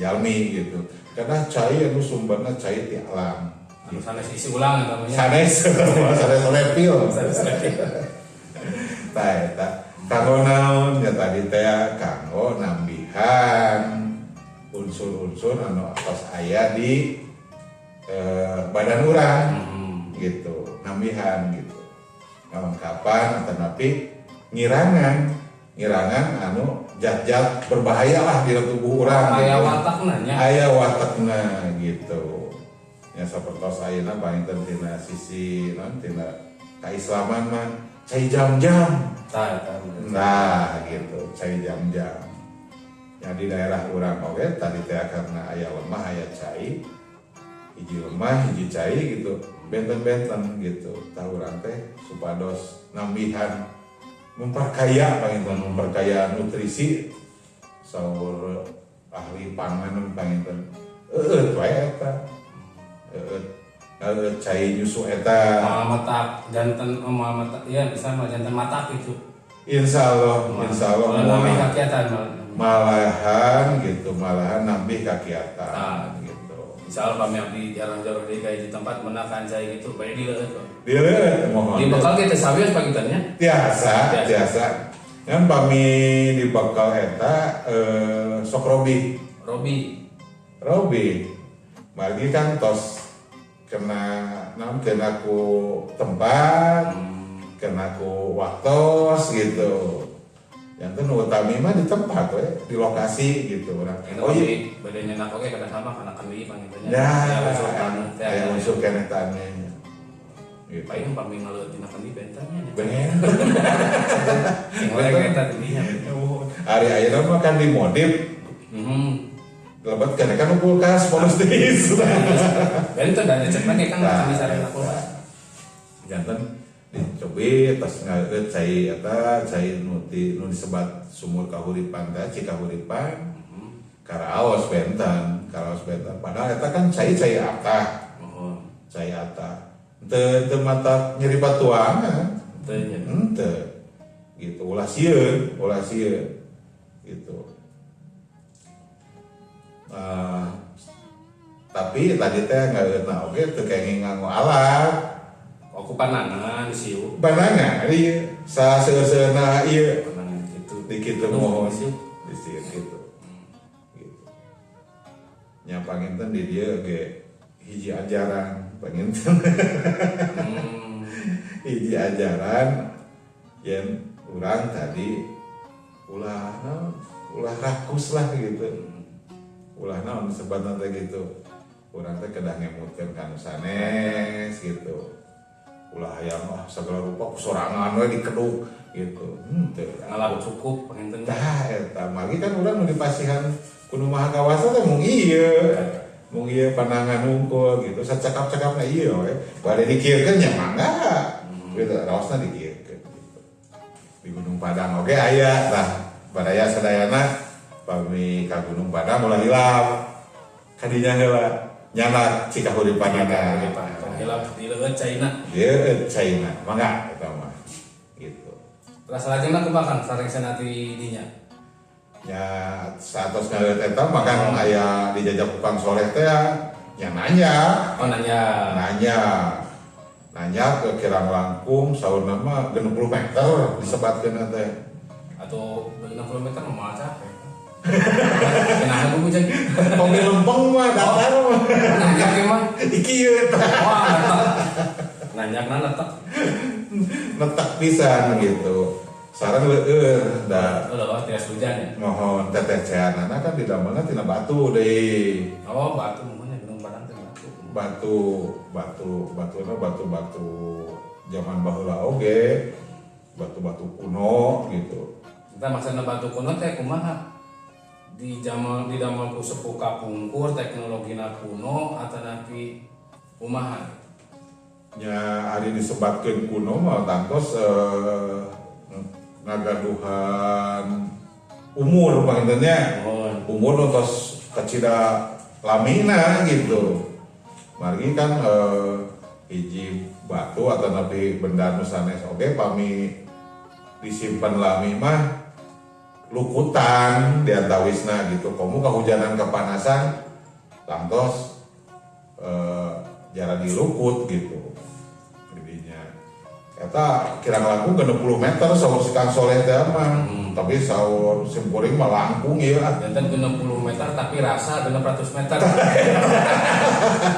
jalmi gitu, karena cai anu sumberna cai ti alam.
Anu sanes isi ulang eta mah nya.
Sanes sanes refill.
Sanes refill.
Tah, eta kanggo naon ya tadi teh? Kanggo nambihan unsur-unsur anu tos aya di badan urang gitu, nambihan gitu, ngalengkapan atanapi ngirangan ngirangan anu zat-zat berbahaya lah di tubuh urang
Aya
gitu.
Watakna nya.
Aya watakna gitu ya. Sapertos ayeuna panginten tina sisi naon, tina kaislaman mah cai jam-jam.
Tah, eta.
Nah gitu, cai jam-jam ya di daerah urang oge tadi teh, karena aya lemah, aya cai, hiji lemah hiji cai gitu, benten-benten gitu. Tah, urang teh supados nambihan, memperkaya panginten, memperkaya nutrisi, saur ahli pangan panginten eueut wae eta, eueut eueut cai nyusu eta.
Moal matak janten, oh, moal matak ya bisa mah janten matak itu.
Insya Allah, insya Allah.
Moal nambih
Moal.
kakiatan malah.
Malahan gitu, malahan nambih kakiatan
Ah.
gitu.
Insya Allah pami abdi jarang-jarang deui ka hiji tempat menakan cai gitu bade dileueut kok.
Dileueut mohon.
Di bekal ge teh sawios panginten nya.
Tiasa,
Tiasa.
tiasa. Kan pami di bekal eta sok robi.
Robi.
Robi. Margi kan tos kena naon, kena ku tempat, kena ku waktos gitu. Yang nu utami mah di tempat we, di lokasi gitu urang.
Itu
Oh iya,
bade nyenak oge kada sama kana kendi panginten nya.
ya,
Aya unsur taneuh teh.
aya unsur keneh taneuh. Gitu.
Paling pami ngaleueut dina kendi benten nya.
Ben.
Sing oleh eta dinya.
Ari ayeuna mah kan dimodif. Lebet kan kan kulkas polos deui.
Benten dan cek lagi kan
Nah,
kendi sareng kulkas.
Janten dicobi tos ngaleueut cai eta, cai nu ti nu disebat sumur kahuripan teh, Cikahuripan. Karaos benten, karaos benten. Padahal eta kan cai cai atah,
Oh,
cai atah. Teu teu mata nyeri patuangan.
teu nya.
Henteu. Gitu, ulah sieun, ulah sieun. Gitu. Tapi tadi teh ngaleueutna oge teu kenging nganggo alat.
Aku panangan siu.
Panangan ieu sa seueur-seueurna ieu
Panangan gitu.
di kitu
Aduh,
mohon
siu.
di sieu gitu. Gitu. Nya panginten di dieu ge hiji ajaran panginten. Hiji ajaran yen urang tadi ulah naon, ulah rakus lah gitu. Ulah naon disebutna teh gitu. Urang teh kedah ngemutkeun ka nu sanes gitu. Ulah hayang ah segala rupa sorangan we dikeduk gitu. Henteu.
Ngalah cukup panginten.
Tah eta margi kan urang nu dipasihan ku Nu Maha Kawasa teh mung ieu. Mung ieu pandangan hungkul gitu. Sacakap-cakapna ieu we. Bade dikieukeun nya mangga. Gitu, raosna dikieukeun gitu. Di Gunung Padang oge aya tah. Baraya sadayana pami ka Gunung Padang ulah hilap. Kadinya heula nyandak Cikahuripanana.
Tong hilap dileueut caina.
Ieu caina, mangga eta mah. Gitu.
Terus salajengna kumaha Kang sareng sanati dinya?
Ya saatos ngaliat eta mah kan aya dijajah ku Kang Soleh teh ya nanya,
Oh nanya.
Nanya. Nanya ke kirang langkung saurna mah 60 meter disebatkeun teh.
Atau 60 meter mah capek. Kenapa gue bujang?
Kopi lempeng mah datar mah.
Nanya ge mah.
Iki ieu tah.
Wah, netek. Nanya na netek.
Netek pisan gitu. Sareng leueur da.
Oh, leuwih tias hujan ya.
Mohon teteceanana kan didamelna tina batu deui.
Oh, batu muhunnya Gunung Padang teh batu.
Batu, batu, batuna batu-batu zaman baheula oge, batu-batu kuno gitu.
Kita maksudna batu kuno teh kumaha? Di zaman di damel ku sepuh kapungkur teknologina kuno atanapi kumaha?
Nya ari disebatkeun kuno mah tangtos ngagaduhan umur panginten nya.
Mohon.
Umur nu tos kacida lamina gitu. Margi kan hiji batu atau napi benda nu sanes oge pami disimpan lami mah lukutan di antawisna gitu. Komo kehujanan kepanasan tangtos jarang dilukut gitu. Jadinya eta kirang langkung 60 meter saur si Kang Soleh teh mah. Tapi saur simkuring mah langkung ieu ah.
Janten 60 meter tapi rasa 600 meter.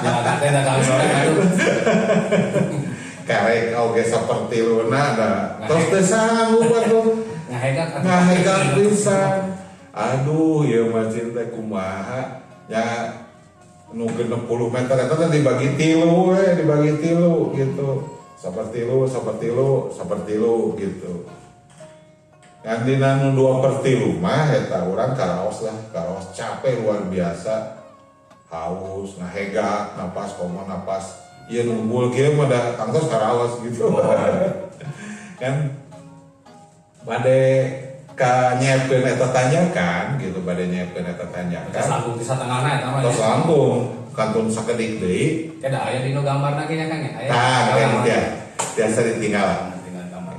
Jangan teh da Kang Soleh atuh.
Karek oge saperti luna da. Tos teu sanggup atuh.
Ngahegak atuh.
Ngahegak pisan. Aduh, ieu mah cinta kumaha. Ya nu 60 meter eta teh dibagi tilu we, dibagi tilu gitu. Sapertilu, sapertilu, sapertilu gitu. Ngan dina nu 2/3 mah eta urang karaos lah, karaos capek luar biasa. Haus, ngahegak, napas komo napas. Ieu nunggul kieu mah da tangtos karaos gitu. Kan bade ka nyiapkeun eta tanjakan gitu, bade nyiapkeun eta tanjakan.
Tos langkung di satengahna eta mah.
Tos langkung kantun sakedik deui.
Teh da aya dina gambarna ge nya Kang ya. Aya.
Tah, kan dia biasa ditinggal.
Tinggal gambar.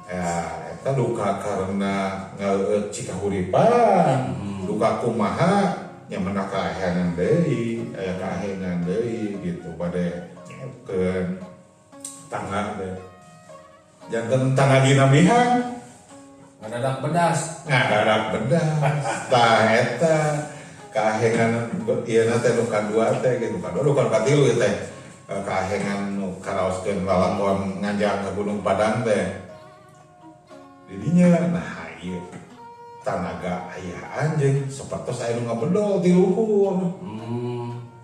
Ya, eta duka karena ngaleueut Cikahuripan, duka kumaha Nya menang kaahengan deui, aya kaahengan deui gitu, bade nyeepkeun tangga teh. Janten tangga dinamihan.
Ngadadak bedas.
Ngadadak bedas. Tah, eta kaahengan ieu teh nu kadua teh gitu, kadua nu katilu ieu teh. Kaahengan nu karaoskeun lalakon nganjang ke Gunung Padang teh. Didinya nah ieu tanaga aya anjeun sapertos aya nu ngabedol ti luhur.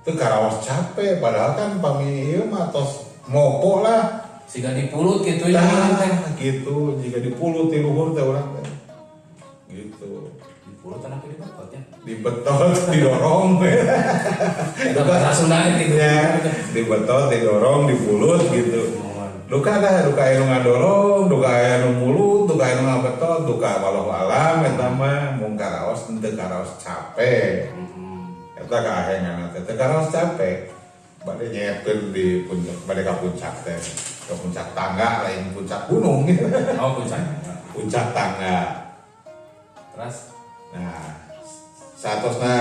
Teu karaos capek, padahal kan pami ieu mah tos mopo lah.
Siga dipulut gitu ya
Tah,
teh.
Gitu, jika dipulut ti luhur teh urang teh. Gitu.
Dipulut anak dibetot ya.
Dibetot, didorong.
Eta bahasa Sunda gitu.
Ya, dibetot, didorong, dipulut gitu.
Muhun.
Duka dah, duka aya nu ngadorong, duka aya nu mulut, duka aya nu ngabetot, duka wallahu alam eta mah mung karaos teu karaos capek. Eta kaahengan teh teu karaos capek. Bade nyeepkeun di puncak, bade ka puncak teh. Ke puncak tangga, lain puncak gunung.
Oh, puncak.
Puncak tangga.
Terus?
Nah, saatosna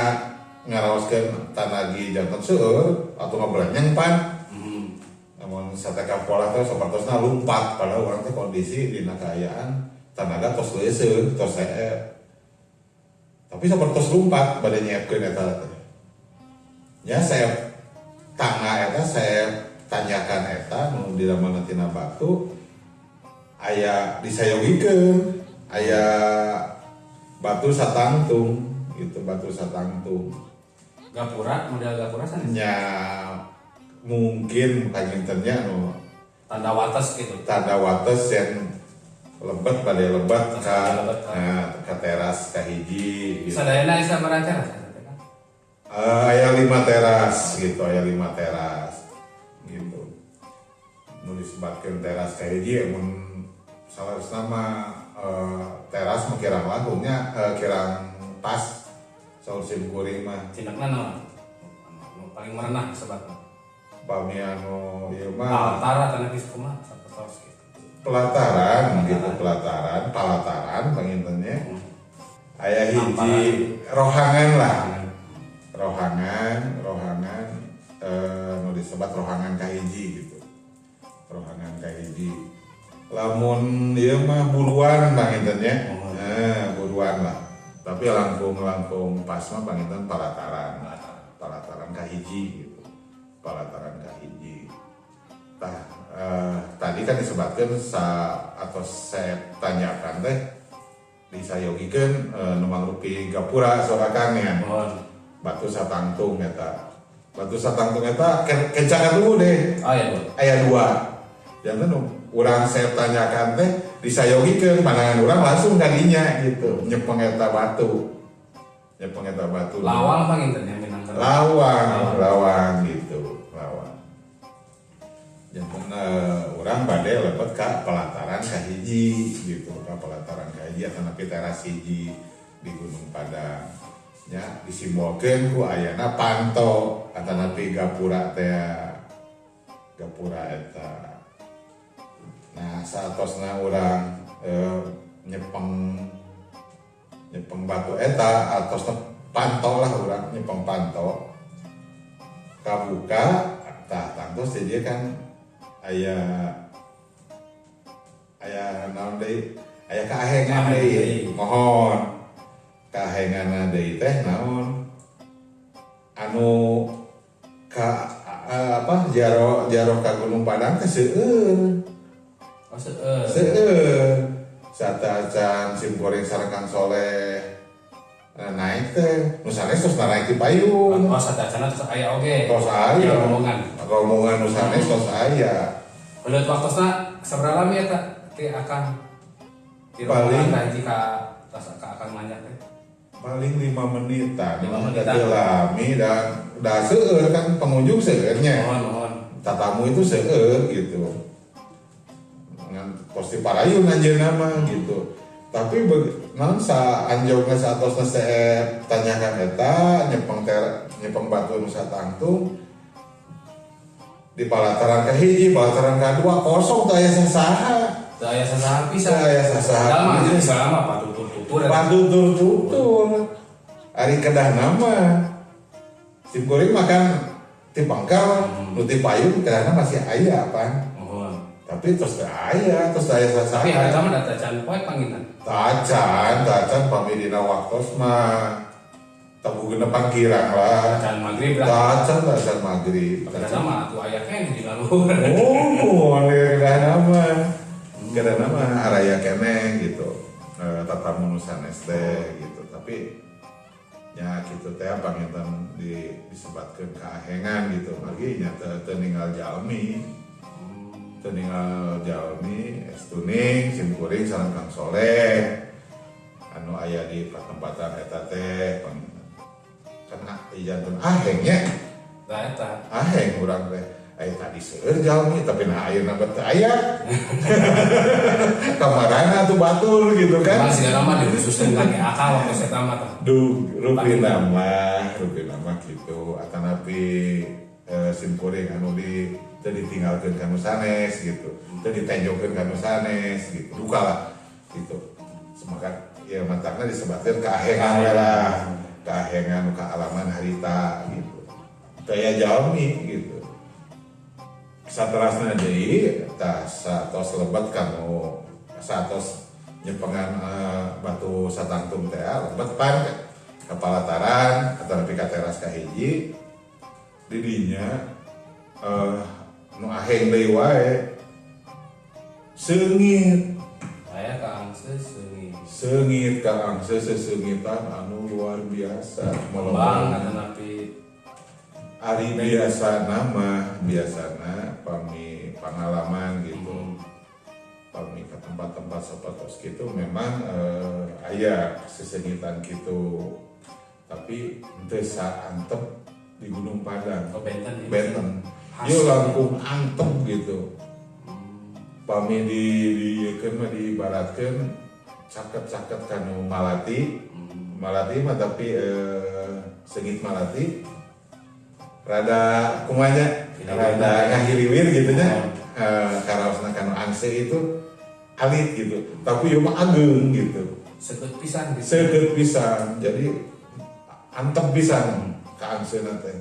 ngaraoskeun tanagi janten seueur atau ngabelenyeng pan. Namun sateka pola teh sapertosna lumpat, padahal urang teh kondisi dina kaayaan tanaga tos leuseut, tos seep. Tapi sapertos lumpat bade nyiapkeun eta teh. Ya, saya tangga eta, saya tanyakan eta nu didamelna tina batu aya disayogikeun, aya batu satangtung gitu, batu satangtung.
Gapura, model gapura sanes?
Nya, mungkin pangintennya nu
tanda wates gitu.
Tanda wates yang lebet pada lebet ka
Lebet, ka.
Nah, ka teras kahiji gitu.
Sadayana isa sabaraha teras?
Aya 5 teras gitu, aya 5 teras gitu. Nu disebatkeun teras kahiji mun salah nama teras mah kirang langkungnya, kirang pas saur sim kuring mah.
Cindekna naon? Anu paling merenah sebatna.
Pami anu ieu mah
Altara tanah geus kumaha sapertos gitu.
Pelataran gitu, pelataran, palataran pangintennya. Aya hiji rohangan lah. Rohangan, rohangan nu disebat rohangan kahiji gitu. Rohangan kahiji. Lamun ieu mah buruan pangintennya. Eh, buruan lah. Tapi langkung-langkung pas mah panginten palataran. Palataran kahiji gitu. Palataran kahiji. Tah, tadi kan disebutkan sa atau saya tanyakan teh disayogikeun nu mangrupi gapura sorakan ya.
Muhun.
Batu satangtung eta. Batu satangtung eta kencangan dulu deh.
Oh iya, Bu.
Aya dua. Janten nu urang saya tanyakan teh disayogikeun, pandangan urang langsung kadinya gitu. Nyepeng eta batu. Nyepeng eta batu.
Lawang panginten yang minangka.
Lawang, lawang gitu, lawang. Janten urang bade lebet ka pelataran kahiji gitu, ka pelataran kahiji atau nepi teras hiji di Gunung Padang. Ya, disimbolkeun ku ayana panto atau nepi gapura teh, gapura eta. Nah, saatosna urang nyepeng nyepeng batu eta atosna panto lah, urang nyepeng panto kabuka, tah tangtos jadi kan aya aya naon deui, aya kaahengan deui. Muhun, kaahenganna deui teh naon anu ka apa jaro jaro ka Gunung Padang teh seueur.
Oh, seueur.
Seueur. Sateuacan sim kuring sareng Kang Soleh naik teh nu sanes tos naik di payung.
Oh, sateuacanna tos aya oge.
Tos aya.
Ya, rombongan.
Rombongan nu sanes tos aya.
Menurut waktosna sabaraha lami eta ti Akang? Ti
Paling-
rombongan ka hiji ka tos ka Akang manjak teh.
Paling 5 menitan.
5 menitan.
Jadi lami dan udah seueur kan, pengunjung seueurnya.
Muhun, muhun.
Tatamu itu seueur gitu, ngan pasti parayun anjeunna mah gitu. Tapi naon sa anjogna saatosna saya tanyakan eta nyepeng ter nyepeng batu nu satangtung di palataran kahiji, palataran kadua kosong, teu aya sasaha.
Teu aya sasaha pisan.
Teu aya sasaha.
Padahal mah anjeun selama patutur-tutur eta.
Patutur-tutur. Ari kedah nama. Sim kuring makan ti pangkal, nu ti payun karena masih aya pan.
Muhun.
Tapi terus teu aya, terus aya sasana.
Tapi harta mah data can poe panginten.
Tacan, tacan pami dina waktos mah tabuh genepan kirang lah.
Can maghrib lah.
Tacan, tacan maghrib.
Karena mah atuh aya keneh di laluhur.
Oh, kedah nama. Kedah nama araya keneh gitu. Tatamu nu sanes teh gitu. Tapi nya kitu teh panginten disebatkeun kaahengan gitu. Margi nya teu ninggal jalmi. Teu ninggal jalmi estuning sim kuring sareng Kang Soleh. Anu aya di patempatan eta teh kan janten aheng nya.
Tah eta.
Aheng urang teh. Aya tadi seueur jalmi tapi nah ayeuna bet teu aya. Kamarana tuh batur gitu kan.
Emang sigana mah dikhususkeun ka GAK waktu eta mah tah.
Duh, rupi nama gitu. Atanapi sim kuring anu di teu ditinggalkeun ka nu sanes gitu. Teu ditenjokeun ka nu sanes gitu. Duka lah gitu. Semakan ya matakna disebatkeun kaahengan we lah. Kaahengan nu kaalaman harita gitu. Teu aya jalmi gitu. Saterasna deui tah satos lebet kanu satos nyepengan batu satangtung teh lebet pan ka palataran atanapi ka teras kahiji di dinya nu aheng deui wae seungit.
Aya ka angse seungit.
Seungit ka angse seseungitan anu luar biasa.
Kembang atanapi
Ari biasa nama biasana pami pengalaman gitu. Pami ke tempat-tempat sapertos gitu memang aya sesengitan gitu. Tapi henteu saantep di Gunung Padang.
Oh, benten ya?
Benten.
Khas.
Ieu langkung antep gitu. Pami di mah diibaratkeun caket-caket kanu malati. Malati mah tapi seungit malati rada kumanya rada ngahiliwir gitu nya. Karaosna kanu angse itu alit gitu, tapi ieu mah ageung gitu.
Seukeut pisan gitu.
Seukeut pisan. Jadi antep pisan ka angseuna teh.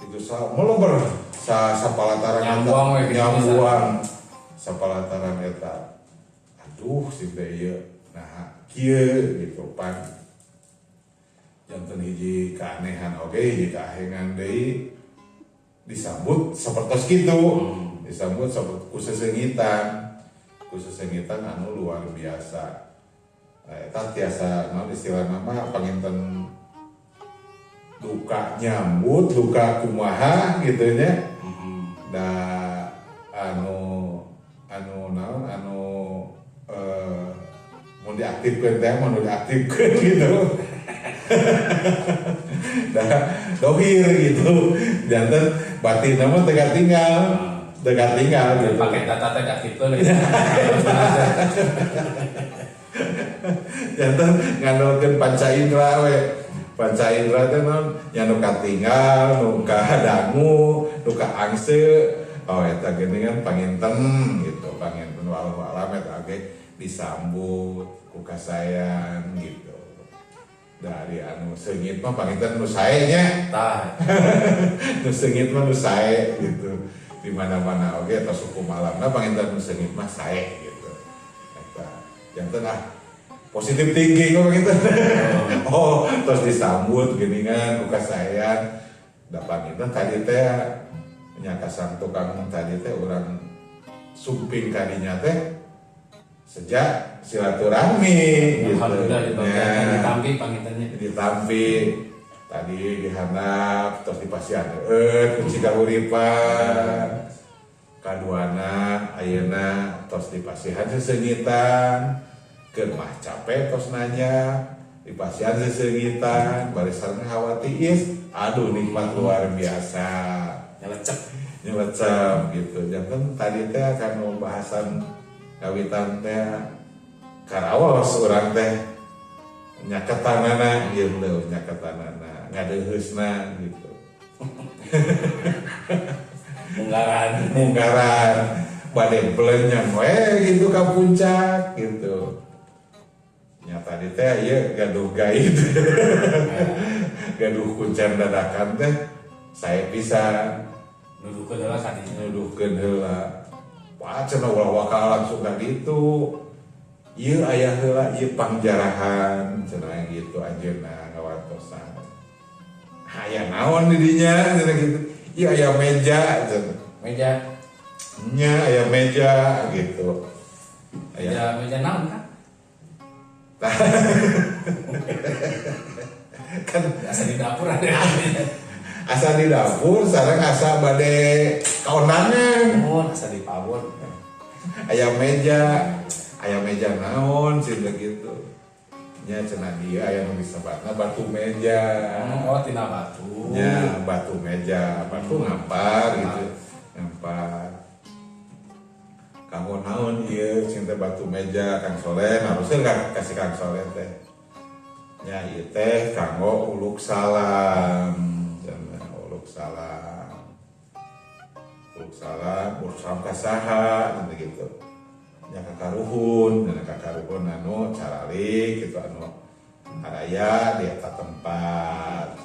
Itu sa meleber sa sapalataran eta.
Nyambuang we gitu.
Nyambuang sapalataran eta. Aduh si teh ieu nah kieu gitu pan. Janten hiji keanehan oge, hiji keahengan deui disambut sapertos kitu. Disambut sapertos ku sesengitan. Ku sesengitan anu luar biasa. Nah, eta tiasa naon istilahna mah panginten duka nyambut, duka kumaha gitu nya. Da anu anu naon anu mun diaktifkeun teh mun diaktifkeun gitu. Da dohir gitu. Janten batin mah teu katinggal. Teu katinggal gitu.
Pakai data teh diaktifkeun gitu.
Janten ngandalkeun panca indra we. Panca indra teh naon? Nya nu katinggal, nu kadangu, nu kaangse. Oh eta geuningan panginten gitu, panginten wallahu alam eta oge disambut ku kasayan gitu. Dari anu seungit mah panginten nu sae nya.
Tah.
Nu seungit mah nu sae gitu. Di mana-mana oge tos hukum alamna panginten nu seungit mah sae gitu. Eta janten ah positif thinking kok gitu. Oh, terus disambut geuningan ku kasayan. Da panginten tadi teh nya kasang tukang tadi teh urang sumping kadinya teh sejak silaturahmi gitu.
Alhamdulillah gitu.
Ya.
Ditampi pangintennya.
Ditampi tadi dihandap terus dipasihan kunci kahuripan. Kaduana ayeuna tos dipasihan seseungitan. Keur mah capek tos nanya dipasihan seseungitan bari sareng hawa tiis aduh nikmat luar biasa.
Nyelecep.
Nyelecep gitu. Janten tadi teh akan pembahasan kawitan teh karaos urang teh nyaketanana gitu, nyaketanana ngadeuheusna gitu.
Munggaran.
Munggaran bade belenyang we gitu ka puncak gitu. Nya tadi teh ieu gaduh gaib, gaduh kuncen dadakan teh saya bisa
Nuduhkeun heula ka dinya.
Nuduhkeun heula. Wah, cenah ulah waka langsung ka ditu. Ieu aya heula, ieu pangjarahan cenah gitu, anjeunna ngawartosan. Aya naon di dinya cenah gitu. Ieu aya meja cenah.
Meja.
Nya aya meja gitu. Aya
Meja, meja naon kan?
Kan
Asa di dapur ada.
Asa di dapur sareng asa bade kaondangan.
Oh, asa di pawon.
Aya meja, aya meja naon sih gitu. Nya cenah dia aya nu disebatna batu meja.
Oh, tina batu.
Nya batu meja, batu ngampar gitu. Ngampar. Kanggo naon ieu cinta batu meja, Kang Soleh? Harusnya kan kasih Kang Soleh teh. Nya ieu teh kanggo uluk salam. Cenah uluk salam. Uluk salam, uluk salam ka saha gitu. Nya ka karuhun, nya ka karuhun anu caralik gitu, anu araya di eta tempat.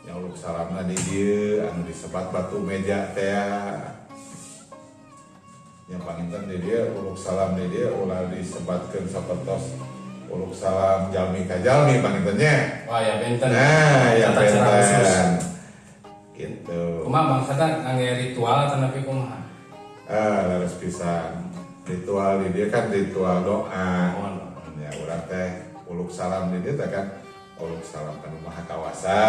Nya uluk salamna di dieu anu disebat batu meja teh. Nya panginten di dieu uluk salam di dieu ulah disebatkeun sapertos uluk salam jalmi ka jalmi panginten nya.
Wah, ya benten.
Nah, ya
Tata cara khusus.
Benten. Gitu.
Kumaha bangsana, ngangge ritual atau nepi kumaha?
Ah, leres pisan. Ritual di dieu kan ritual doa.
Mohon.
Ya, urang teh uluk salam di dieu teh kan uluk salam ka Nu Maha Kawasa.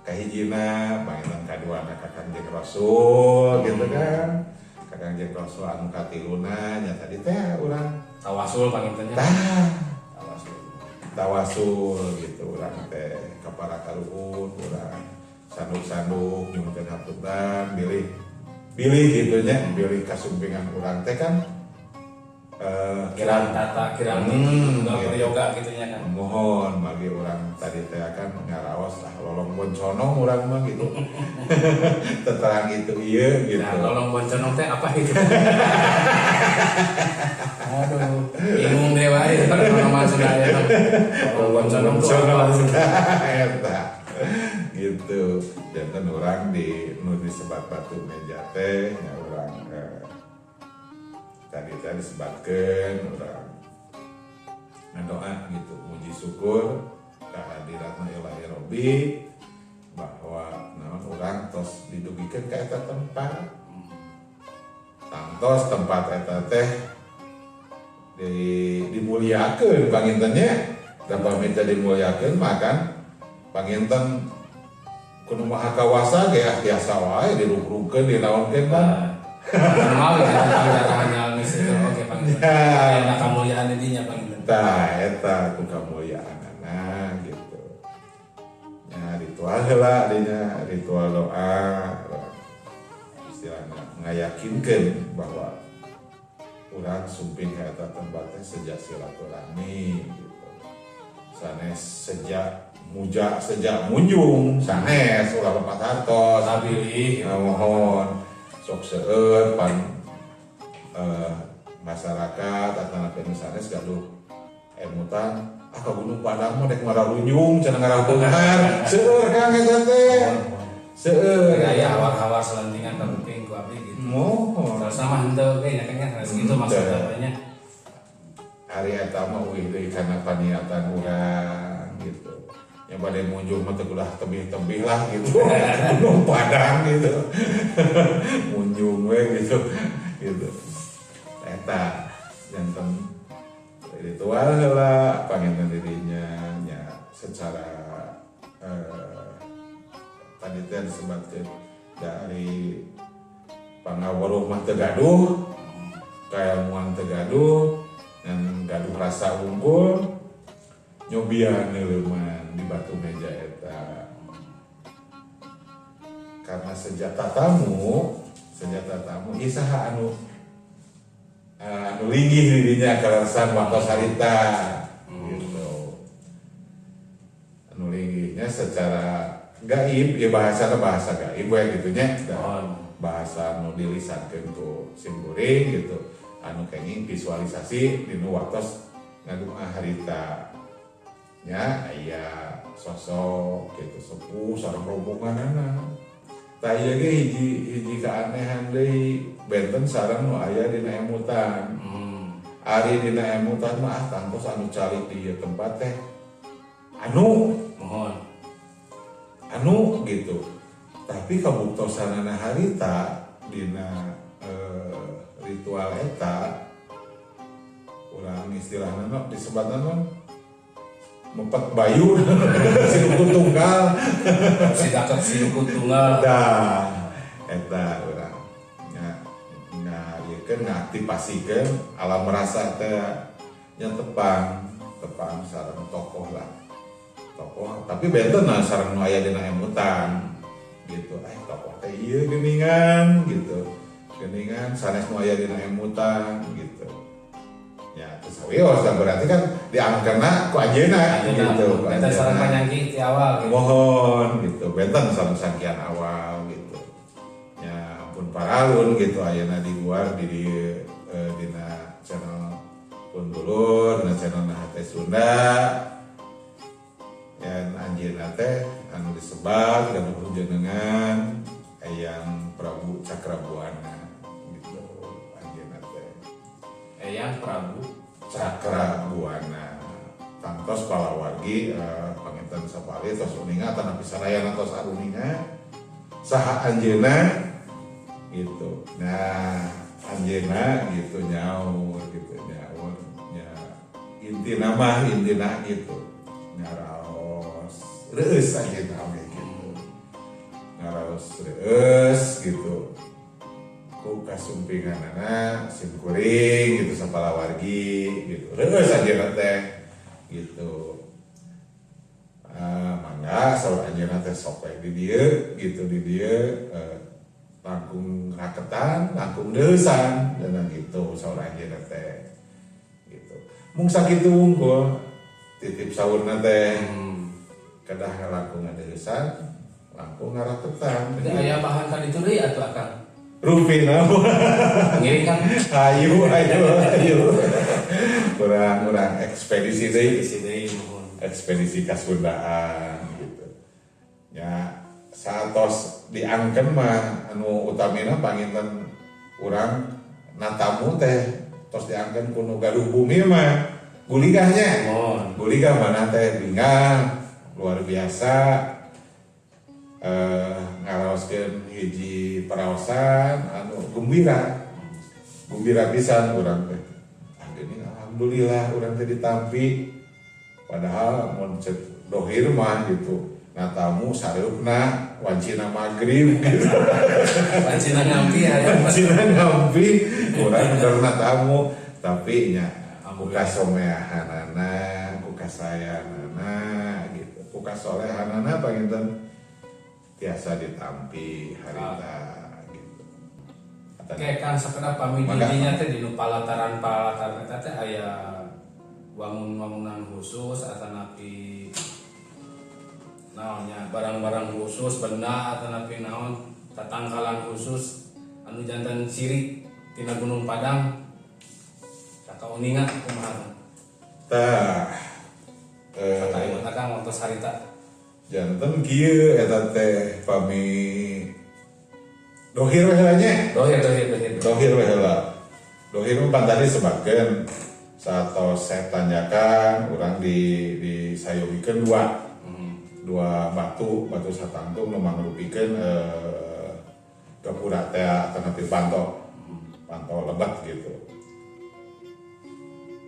Kahijina, panginten kaduana ka Kangjeng Rasul gitu kan. Ka Kangjeng Rasul anu katiluna nya tadi teh urang
Tawasul panginten nya.
Tah,
Tawasul.
Tawasul gitu urang teh ka para karuhun, urang sanduk-sanduk nyuhunkeun hapunten bilih bilih gitu nya, bilih kasumpingan urang teh kan
Kirang tata, kirang nggak
gitu.
Beryoga gitu nya kan.
Mohon bagi orang tadi teh kan ngaraos ah lolong bonconong urang mah gitu, terang itu iya gitu.
Nah, lolong bonconong teh apa itu? Aduh, bingung deh wae nama Sunda ya. Lolong bonconong tuh apa?
Eta gitu, janten urang di nu disebat batu meja teh nya urang tadi teh disebatkeun urang ngadoa gitu, muji syukur kehadiratna Ilahi Robbi bahwa naon urang tos didugikeun ka eta tempat, tangtos tempat eta teh di dimuliakeun panginten nya. Dan pamit dimuliakeun makan panginten ku Nu Maha Kawasa ge ah biasa wae dirugrugkeun, dinaonkeun kan.
Normal ya, tentang jalmi itu oke panginten.
Ya.
Enak kamuliaan dinya panginten.
Tah eta ku kamuliaanana gitu ya, ritual heula dinya, ritual doa, istilahna ngayakinkeun bahwa urang sumping ka eta tempat teh sejak silaturahmi gitu, sanes sejak muja, sejak munjung, sanes, ulah lepat hartos.
Sabilih.
Nah, mohon sok seueur pan masyarakat atau nu sanes gaduh emutan ah ka Gunung Padang mah dek mararunjung cenah, ngarah beunghar. Seueur Kang, eta teh seueur.
Gaya hawar-hawar selentingan penting ku abdi gitu.
Mohon.
Terus sama henteu ge nya kan ya, gitu maksudnya nya.
Ari eta mah uih deui kana paniatan urang gitu. Yang bade munjung mah teu ulah tebih-tebih lah gitu. Gunung Padang gitu. Munjung we gitu. Gitu. Eta janten ritual heula panginten dirinya nya secara tadi teh disebutkeun dari pangaweruh mah teu gaduh, kailmuan teu gaduh, dan gaduh rasa unggul nyobian neuleuman di batu meja eta karena senjata tamu ieu saha anu anu linggih di dinya kaleresan waktu harita gitu, anu linggihnya secara gaib ya, bahasa bahasa gaib we gitu nya. Bahasa nu dilisankeun ku simkuring gitu, anu kenging visualisasi dinu waktos. Ngadoa harita nya aya sosok gitu sepuh sareng rombonganana. Tah, ieu ge hiji hiji keanehan deui, benten sareng nu aya dina emutan. Ari dina emutan mah, ah, tangtos anu calik di ieu tempat teh anu anu gitu, tapi kabuktosanana harita dina ritual eta urang istilahna no, disebatna non mepet bayu sinuku tunggal.
Si dakep sinuku tunggal.
Dah, eta urang nya ngaieukeun, ngaktivasikeun alam rasa teh nya, tepang tepang sareng tokoh lah, tokoh, tapi benten lah sareng nu aya dina emutan gitu. Eh, tokoh teh ieu geuningan gitu, geuningan sanes nu aya dina emutan gitu ya. Terus wios berarti kan diangkeuna ku anjeunna gitu, ku
Benten sareng
anjeunna.
Panyangki ti awal gitu.
Mohon gitu, benten sareng sangkian awal gitu ya, ampun paralun gitu. Ayeuna di luar di dina channel pun dulur, dina channel Hate Sunda ya, anjeunna teh anu disebat gaduh jenengan Eyang Prabu Cakrabuana gitu anjeunna teh.
Eyang Prabu
Cakrabuana. Tangtos palawargi panginten sapali tos uninga atanapi sadayana tos aruninga saha anjeunna gitu. Nah, anjeunna gitu nyaur gitu, nyaur nya, intina mah intina gitu ngaraos reueus anjeunna oge gitu, ngaraos reueus gitu ku kasumpinganana sim kuring gitu, sapalawargi gitu, reueus anjeunna teh gitu. Ah, mangga saur anjeunna teh, sok we di dieu gitu, di dieu langkung raketan, langkung deusan dan gitu saur anjeunna teh gitu. Mung sakitu wungkul titip saurna teh, kedah langkung ngadeusan, langkung ngaraketan.
Berarti aya bahan ka ditu deui atuh, Akang.
Rupina.
Ngiring kan?
Ayo ayo ayo, kurang kurang ekspedisi deui.
Ekspedisi deui, mohon.
Ekspedisi kasundaan gitu ya. Saatos diangken mah anu utamina panginten urang natamu teh tos diangken ku nu gaduh bumi mah guligahnya.
Mohon.
Guligah mana teh bingah luar biasa, ngaraoskeun hiji paraosan anu gembira, gembira pisan urang teh. Ah, gini, alhamdulillah urang teh ditampi, padahal mun cek dohir mah gitu natamu sareupna wancina magrib gitu.
Wancina ngampi ya.
Wancina ngampi urang keur natamu, tapi nya ku kasomeahanana, ku kasayanana gitu, ku kasolehanana panginten tiasa ditampi harita gitu.
Oke Kang, sakedap pami
Mangga.
Didinya teh dinu palataran-palataran eta teh aya wangun-wangunan khusus atanapi naonnya, barang-barang khusus, benda atanapi naon, tatangkalan khusus anu janten ciri tina Gunung Padang sakauninga kumaha?
Tah,
Kata Kang waktu harita.
Janten kieu eta teh, pami dohir we heula nya.
Dohir, dohir, dohir.
Dohir we heula. Dohir mah pan tadi sebagian saat saya tanyakan urang di sayogikeun dua dua batu, batu satangtung nu mangrupikeun gapura teh atanapi panto panto lebat gitu.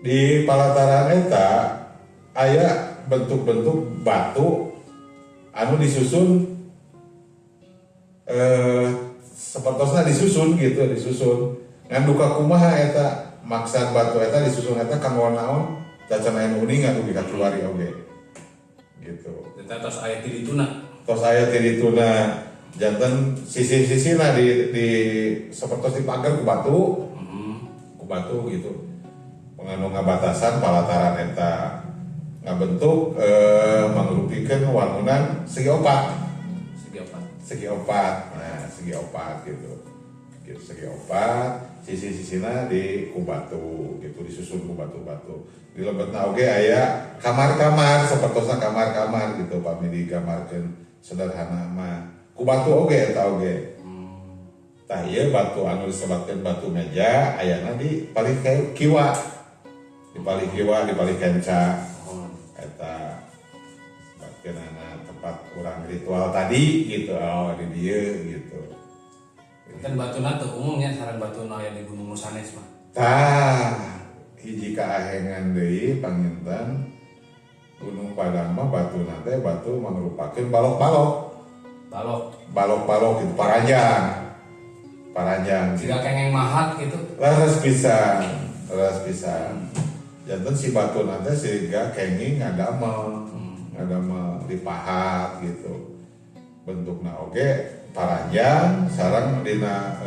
Di palataran eta aya bentuk-bentuk batu anu disusun sepertosna disusun gitu, disusun ngan duka kumaha eta maksad batu eta disusun eta kanggo naon cacan aya nu uninga dugi ka kiwari oge gitu.
Eta tos aya ti dituna.
Tos aya ti dituna, janten sisi-sisina di sepertos dipagar ku batu, ku batu gitu, panganu ngabatasan palataran eta ngabentuk mangrupikeun wangunan segi opat.
Segi opat.
Segi opat, nah, segi opat gitu gitu, segi opat. Sisi-sisina di ku batu gitu, disusun ku batu-batu. Di lebetna oge aya kamar-kamar, sapertosna kamar-kamar gitu, pami digambarkeun sederhana mah. Ku batu oge eta oge. Tah, ieu batu anu disebatkeun batu meja ayana di palih kiwa. Di palih kiwa, di palih kenca. Eta sebatkeunana tempat urang ritual tadi gitu. Oh, di dieu gitu.
Kan batuna teu umumnya sareng batu nu aya di Gunung nu sanes mah.
Tah, hiji kaahengan deui panginten Gunung Padang mah batuna teh batu mangrupakeun balok-balok.
Balok.
Balok-balok gitu, paranjang. Paranjang.
Siga kengeng mahat gitu.
Leres pisan, leres pisan. Janten si batu nanti siga kenging ngadamel dipahat gitu. Bentukna oge paranjang sareng dina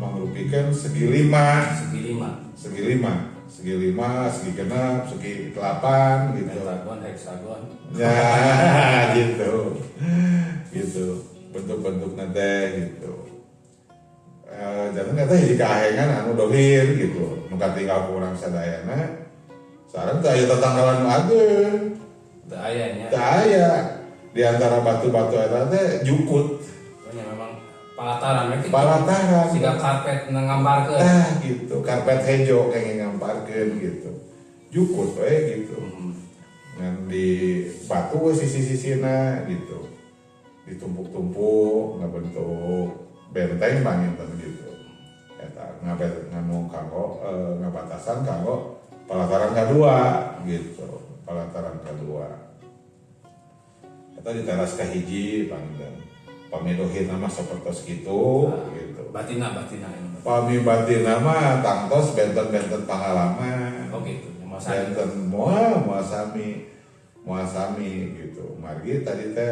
mangrupikeun segi lima.
Segi lima.
Segi lima, segi lima, segi genep, segi delapan gitu.
Pentagon, heksagon.
Ya gitu, gitu bentuk-bentuk nanti gitu. Jangan kata hiji kahengan anu dohir gitu, nu katinggal ku urang sadayana. Sareng teu aya tatanggalan nu ageung.
Teu aya nya.
Teu aya. Di antara batu-batu eta teh jukut.
Nya memang palataran we kitu.
Palataran.
Siga karpet nu ngambarkeun.
Tah gitu, karpet hejo kayak ngamparkeun gitu. Jukut we gitu. Ngan di batu we sisi-sisina gitu. Ditumpuk-tumpuk ngabentuk benteng panginten gitu. Eta ngabet nganu kanggo ngabatasan kanggo palataran kadua gitu. Palataran kadua. Eta di teras kahiji panginten. Pami dohirna mah sapertos kitu gitu.
Batina, batina ini.
Pami batina mah tangtos benten-benten pangalaman.
Oh gitu. Moal sami.
Benten moal moal sami. Moal sami gitu. Margi tadi teh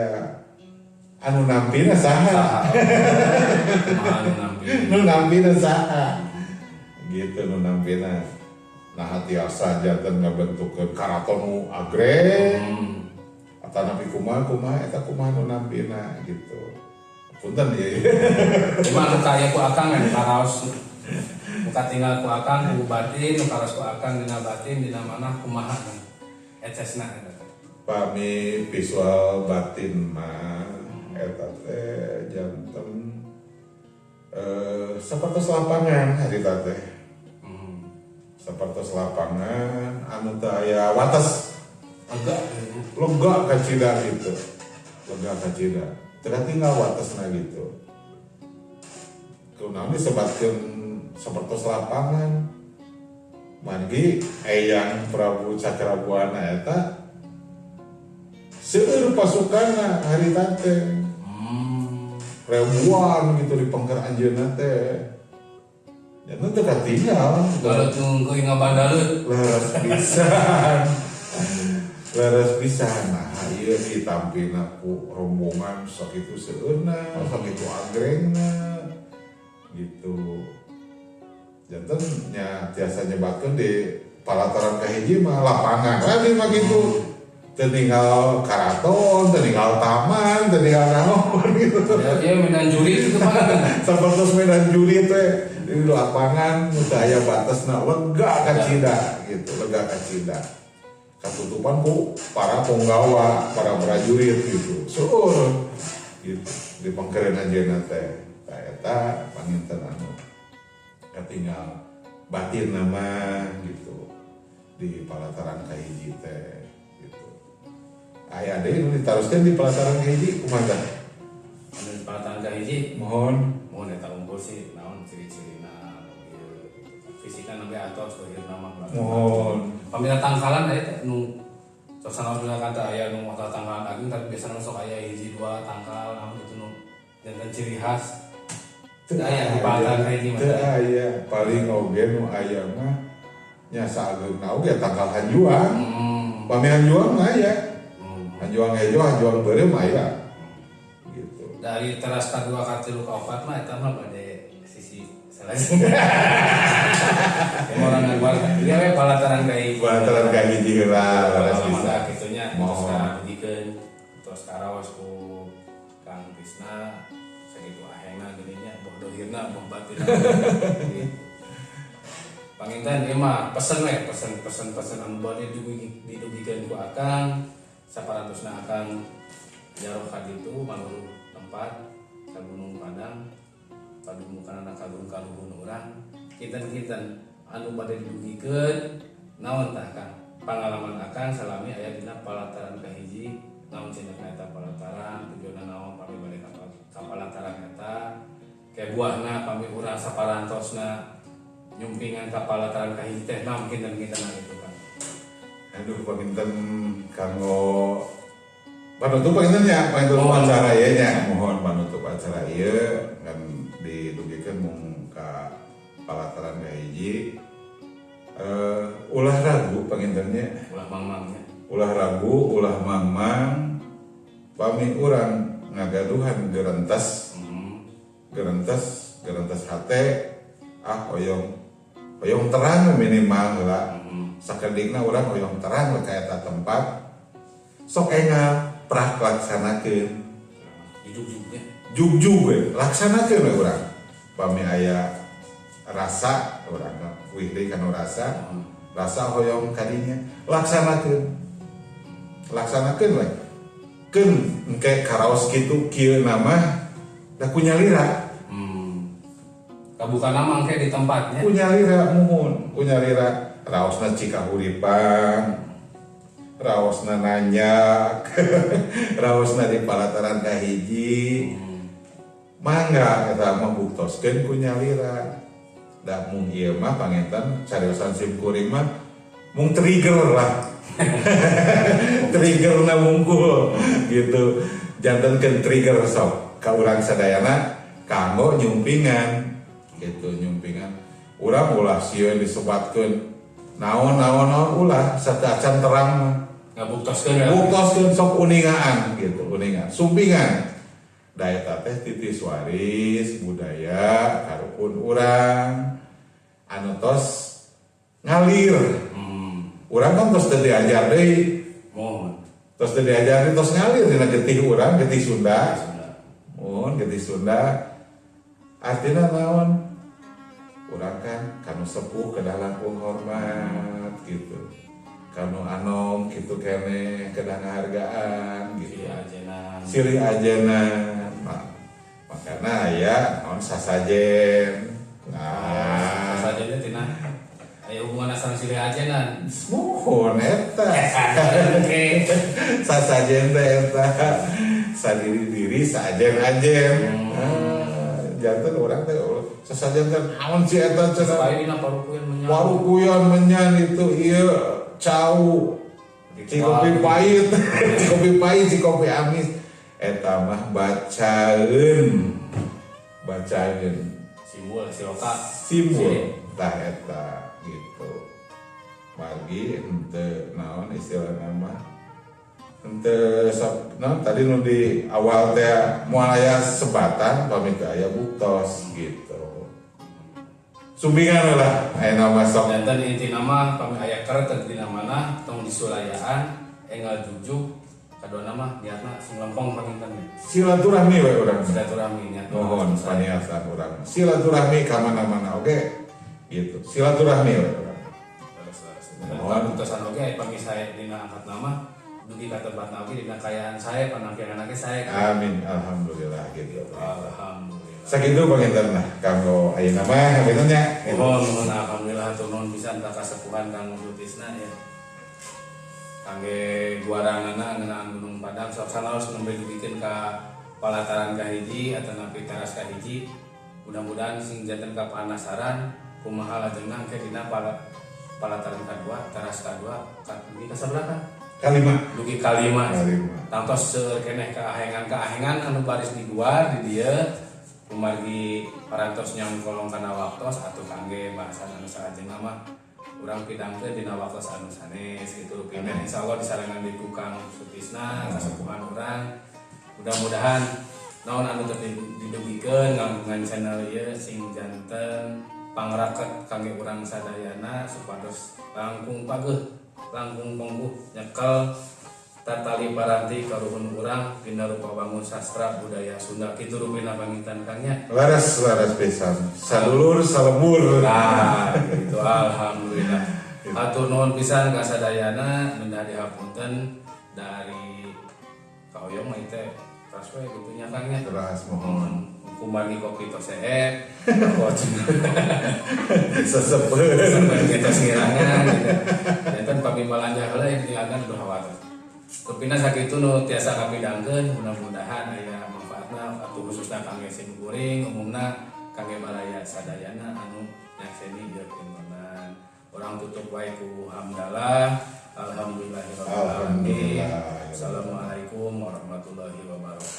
anu nampina saha?
Saha? Kumaha anu nampi?
Nu nampina saha? Gitu nu nampina. Nah, tiasa janten ngabentukkeun karaton nu agreng. Atanapi kumaha kumaha eta, kumaha nu nampina gitu. Punten ieu.
Cuma nu kaya ku akang kan karaos nu katinggal ku akang ku batin, nu karaos ku akang dina batin, dina manah, kumaha kan ecesna eta teh?
Pami visual batin mah eta teh janten sapertos lapangan harita teh. Sapertos lapangan anu teu aya wates.
Lega.
Lega kacida gitu, lega kacida, teu tinggal watesna gitu. Kunaon disebatkeun sapertos lapangan? Margi Eyang Prabu Cakrabuana eta seueur pasukanna harita teh. Ribuan gitu di pengker anjeunna teh. Janten teu katinggal.
Kalau tunggu ngabandaleut.
Leres pisan, leres pisan. Nah, ieu ditampilna ku rombongan sakitu seueurna, sakitu agrengna gitu. Janten nya tiasa nyebatkeun di palataran kahiji mah lapangan kan mah gitu, teu ninggal karaton, teu ninggal taman, teu ninggal naon gitu.
Ya, dia medan juri itu mah.
Sapertos medan juri teh di lapangan nu teu aya batasna, lega kacida gitu, lega kacida. Katutupan ku para punggawa, para prajurit gitu. Seueur gitu di pengkereun anjeunna teh. Tah, eta panginten anu katinggal batin nama gitu di palataran kahiji teh gitu. Aya deui nu ditaroskeun di palataran kahiji, kumaha tah?
Anu di palataran kahiji?
Mohon.
Mohon, eta unggul sih, naon ciri-cirina ieu gitu. Fisikna nembe atos, dohirna mah.
Mohon.
Pamila tangkalan aya teh nu sok sanaos dina kan teh aya nu motor tangkalan agung, tapi biasana sok aya hiji dua tangkal naon gitu nu janten ciri khas.
Teu.
Aya di palataran kahiji mah.
Teu aya, paling oge nu aya mah nya saageungna oge tangkal hanjuang. Pami hanjuang mah aya. Hanjuang hejo, hanjuang beureum aya. Gitu.
Dari teras kadua, katilu, kaopat mah eta mah bade sisi salajengna. Emang orang ngaguar. Iya we palataran kahiji.
Palataran kahiji heula leres
Pengalaman
bisa.
Kitunya
Mohon.
terus kadugikeun, terus karaos ku Kang Tisna sakitu ahengna geuning nya. Boh dohirna, boh batinna gitu. Panginten ieu mah pesen we, pesen pesen pesen anu bade didugikeun ku Akang saparantosna Akang jaroh ka ditu maluruh tempat ka Gunung Padang, padumukanana ka Gunung kaluhun urang. Kinten-kinten anu bade didugikeun naon tah, Kang? Pangalaman Akang salami aya dina palataran kahiji, naon cenah eta palataran, tujuanna naon pami bade ka palataran eta, kebuahna pami urang saparantosna nyumpingan ka palataran kahiji teh naon, kinten-kinten gitu kan?
Aduh, panginten kanggo panutup panginten nya, panutup
Mohon.
acara ieu nya, mohon panutup acara ieu kan didugikeun mung ka palataran kahiji. Ulah ragu panginten nya.
Ulah mangmang nya.
Ulah ragu, ulah mangmang pami urang ngagaduhan gerentes, gerentes gerentes hate, ah, hoyong hoyong terang minimal lah. Sakedikna urang hoyong terang we ka eta tempat, sok engal prah laksanakeun.
Jugjugnya.
Jugjug we, laksanakeun we urang. Pami aya rasa urang wih deui kanu rasa, rasa hoyong kadinya, laksanakeun, laksanakeun we. Keun engke karaos kitu kieu nama da ku nyalira.
Kabukana mangke di tempatnya.
Ku nyalira, muhun, ku nyalira raosna Cikahuripan, raosna nanyak, raosna di palataran kahiji. Mangga eta mah buktoskeun ku nyalira. Da mung ieu mah panginten cariosan sim kuring mah mung trigger lah, triggerna wungkul gitu. Jantenkeun trigger sok ka urang sadayana kanggo nyumpingan gitu, nyumpingan urang ulah sieun disebatkeun naon naon naon, ulah sateuacan terang mah.
Ngabuktoskeun ya.
Buktoskeun, sok uningaan gitu, uningan, sumpingan da eta teh titis waris budaya karuhun urang anu tos ngalir. Urang kan tos teu diajar deui.
Mohon.
Tos teu diajar deui, tos ngalir dina getih urang, getih Sunda.
Sunda.
Mohon, getih Sunda artinya naon? Urang kan kanu sepuh kedah langkung hormat gitu, kanu anom gitu keneh kedah ngahargaan gitu.
Silih ajenan.
Silih ajenan. Makana aya naon, sasajen. Nah,
Sasajennya tina aya hubungan sareng silih ajenan?
Muhun eta.
Oke.
Sasajen teh eta sadiri diri sajen-ajen. Ah, janten urang teh sasajen teh naon sih eta cenah?
Supaya dina parukuyan menyan.
Warukuyon menyan itu ieu cau cikopi pahit, cikopi pahit, cikopi amis, eta mah bacaeun bacaeun.
Simbol siloka.
Simbol tah eta gitu. Margi henteu naon istilahna mah, henteu sok naon tadi nu di awal teh, moal aya sebatan pami teu aya buktos gitu. Sumbingan lah aya nama sok.
Janten inti nama pami aya keret dina mana tong disulayaan, enggal jugjug. Kadua nama niatna sing lempeng panginten nya.
Silaturahmi we urang.
Silaturahmi niatna.
Mohon, paniatan urang silaturahmi ka mana-mana oke gitu, silaturahmi we urang.
Mohon buktosan oge pami saya dina angkat nama dugi ka tempatna oge dina kayaan saya penampilan oge saya.
Amin, alhamdulillah gitu.
Alhamdulillah.
Sakitu panginten lah kanggo ayeuna mah panginten nya gitu.
Mohon nuhun, alhamdulillah hatur nuhun pisan ka kasepuhan Kang Sutisna ya. Kangge guaranana ngeunaan Gunung Padang, sok sanaos nembe dugikeun ka palataran kahiji atanapi teras kahiji. Mudah-mudahan sing janten ka panasaran kumaha lajengna engke dina palataran kadua, teras kadua, ka dugi ka sabaraha?
Kalima.
Dugi kalima.
Kalima.
Tangtos seueur keneh kaahengan-kaahengan anu baris diguar di dieu kumargi parantos nyangkolong kana waktos atuh kangge bahasan anu salajengna mah urang pidangkeun dina waktos anu sanes gitu rupina. Insyaallah disarengan di ku Kang Sutisna kasepuhan urang, mudah-mudahan naon anu teu didugikeun ngan channel ieu sing janten pangraket kangge urang sadayana supados langkung pageuh, langkung pengkuh nyekel. Tatali paranti karuhun urang dina rupa wangun sastra budaya Sunda, kitu rupina panginten, Kang, nya.
Leres, leres pisan, sadulur salembur.
Nah, gitu, alhamdulillah. Hatur nuhun pisan ka sadayana, minta dihapunten dari kahoyong mah teh teras we gitu nya, Kang, nya.
Teras, mohon.
Kumargi kopi tos seep,
Sesepeun.
Sampai kita ngirangan gitu. Janten pami balanja heula yang ditinggalkan udah khawatir. Rupina sakitu nu tiasa kapidangkeun, mudah-mudahan aya manfaatna atau khususna kangge sim kuring, umumna kangge baraya sadayana anu nyakseni ieu pintonan. Urang tutup wae ku hamdalah. Alhamdulillahirabbil alamin.
Alhamdulillah.
Assalamualaikum warahmatullahi wabarakatuh.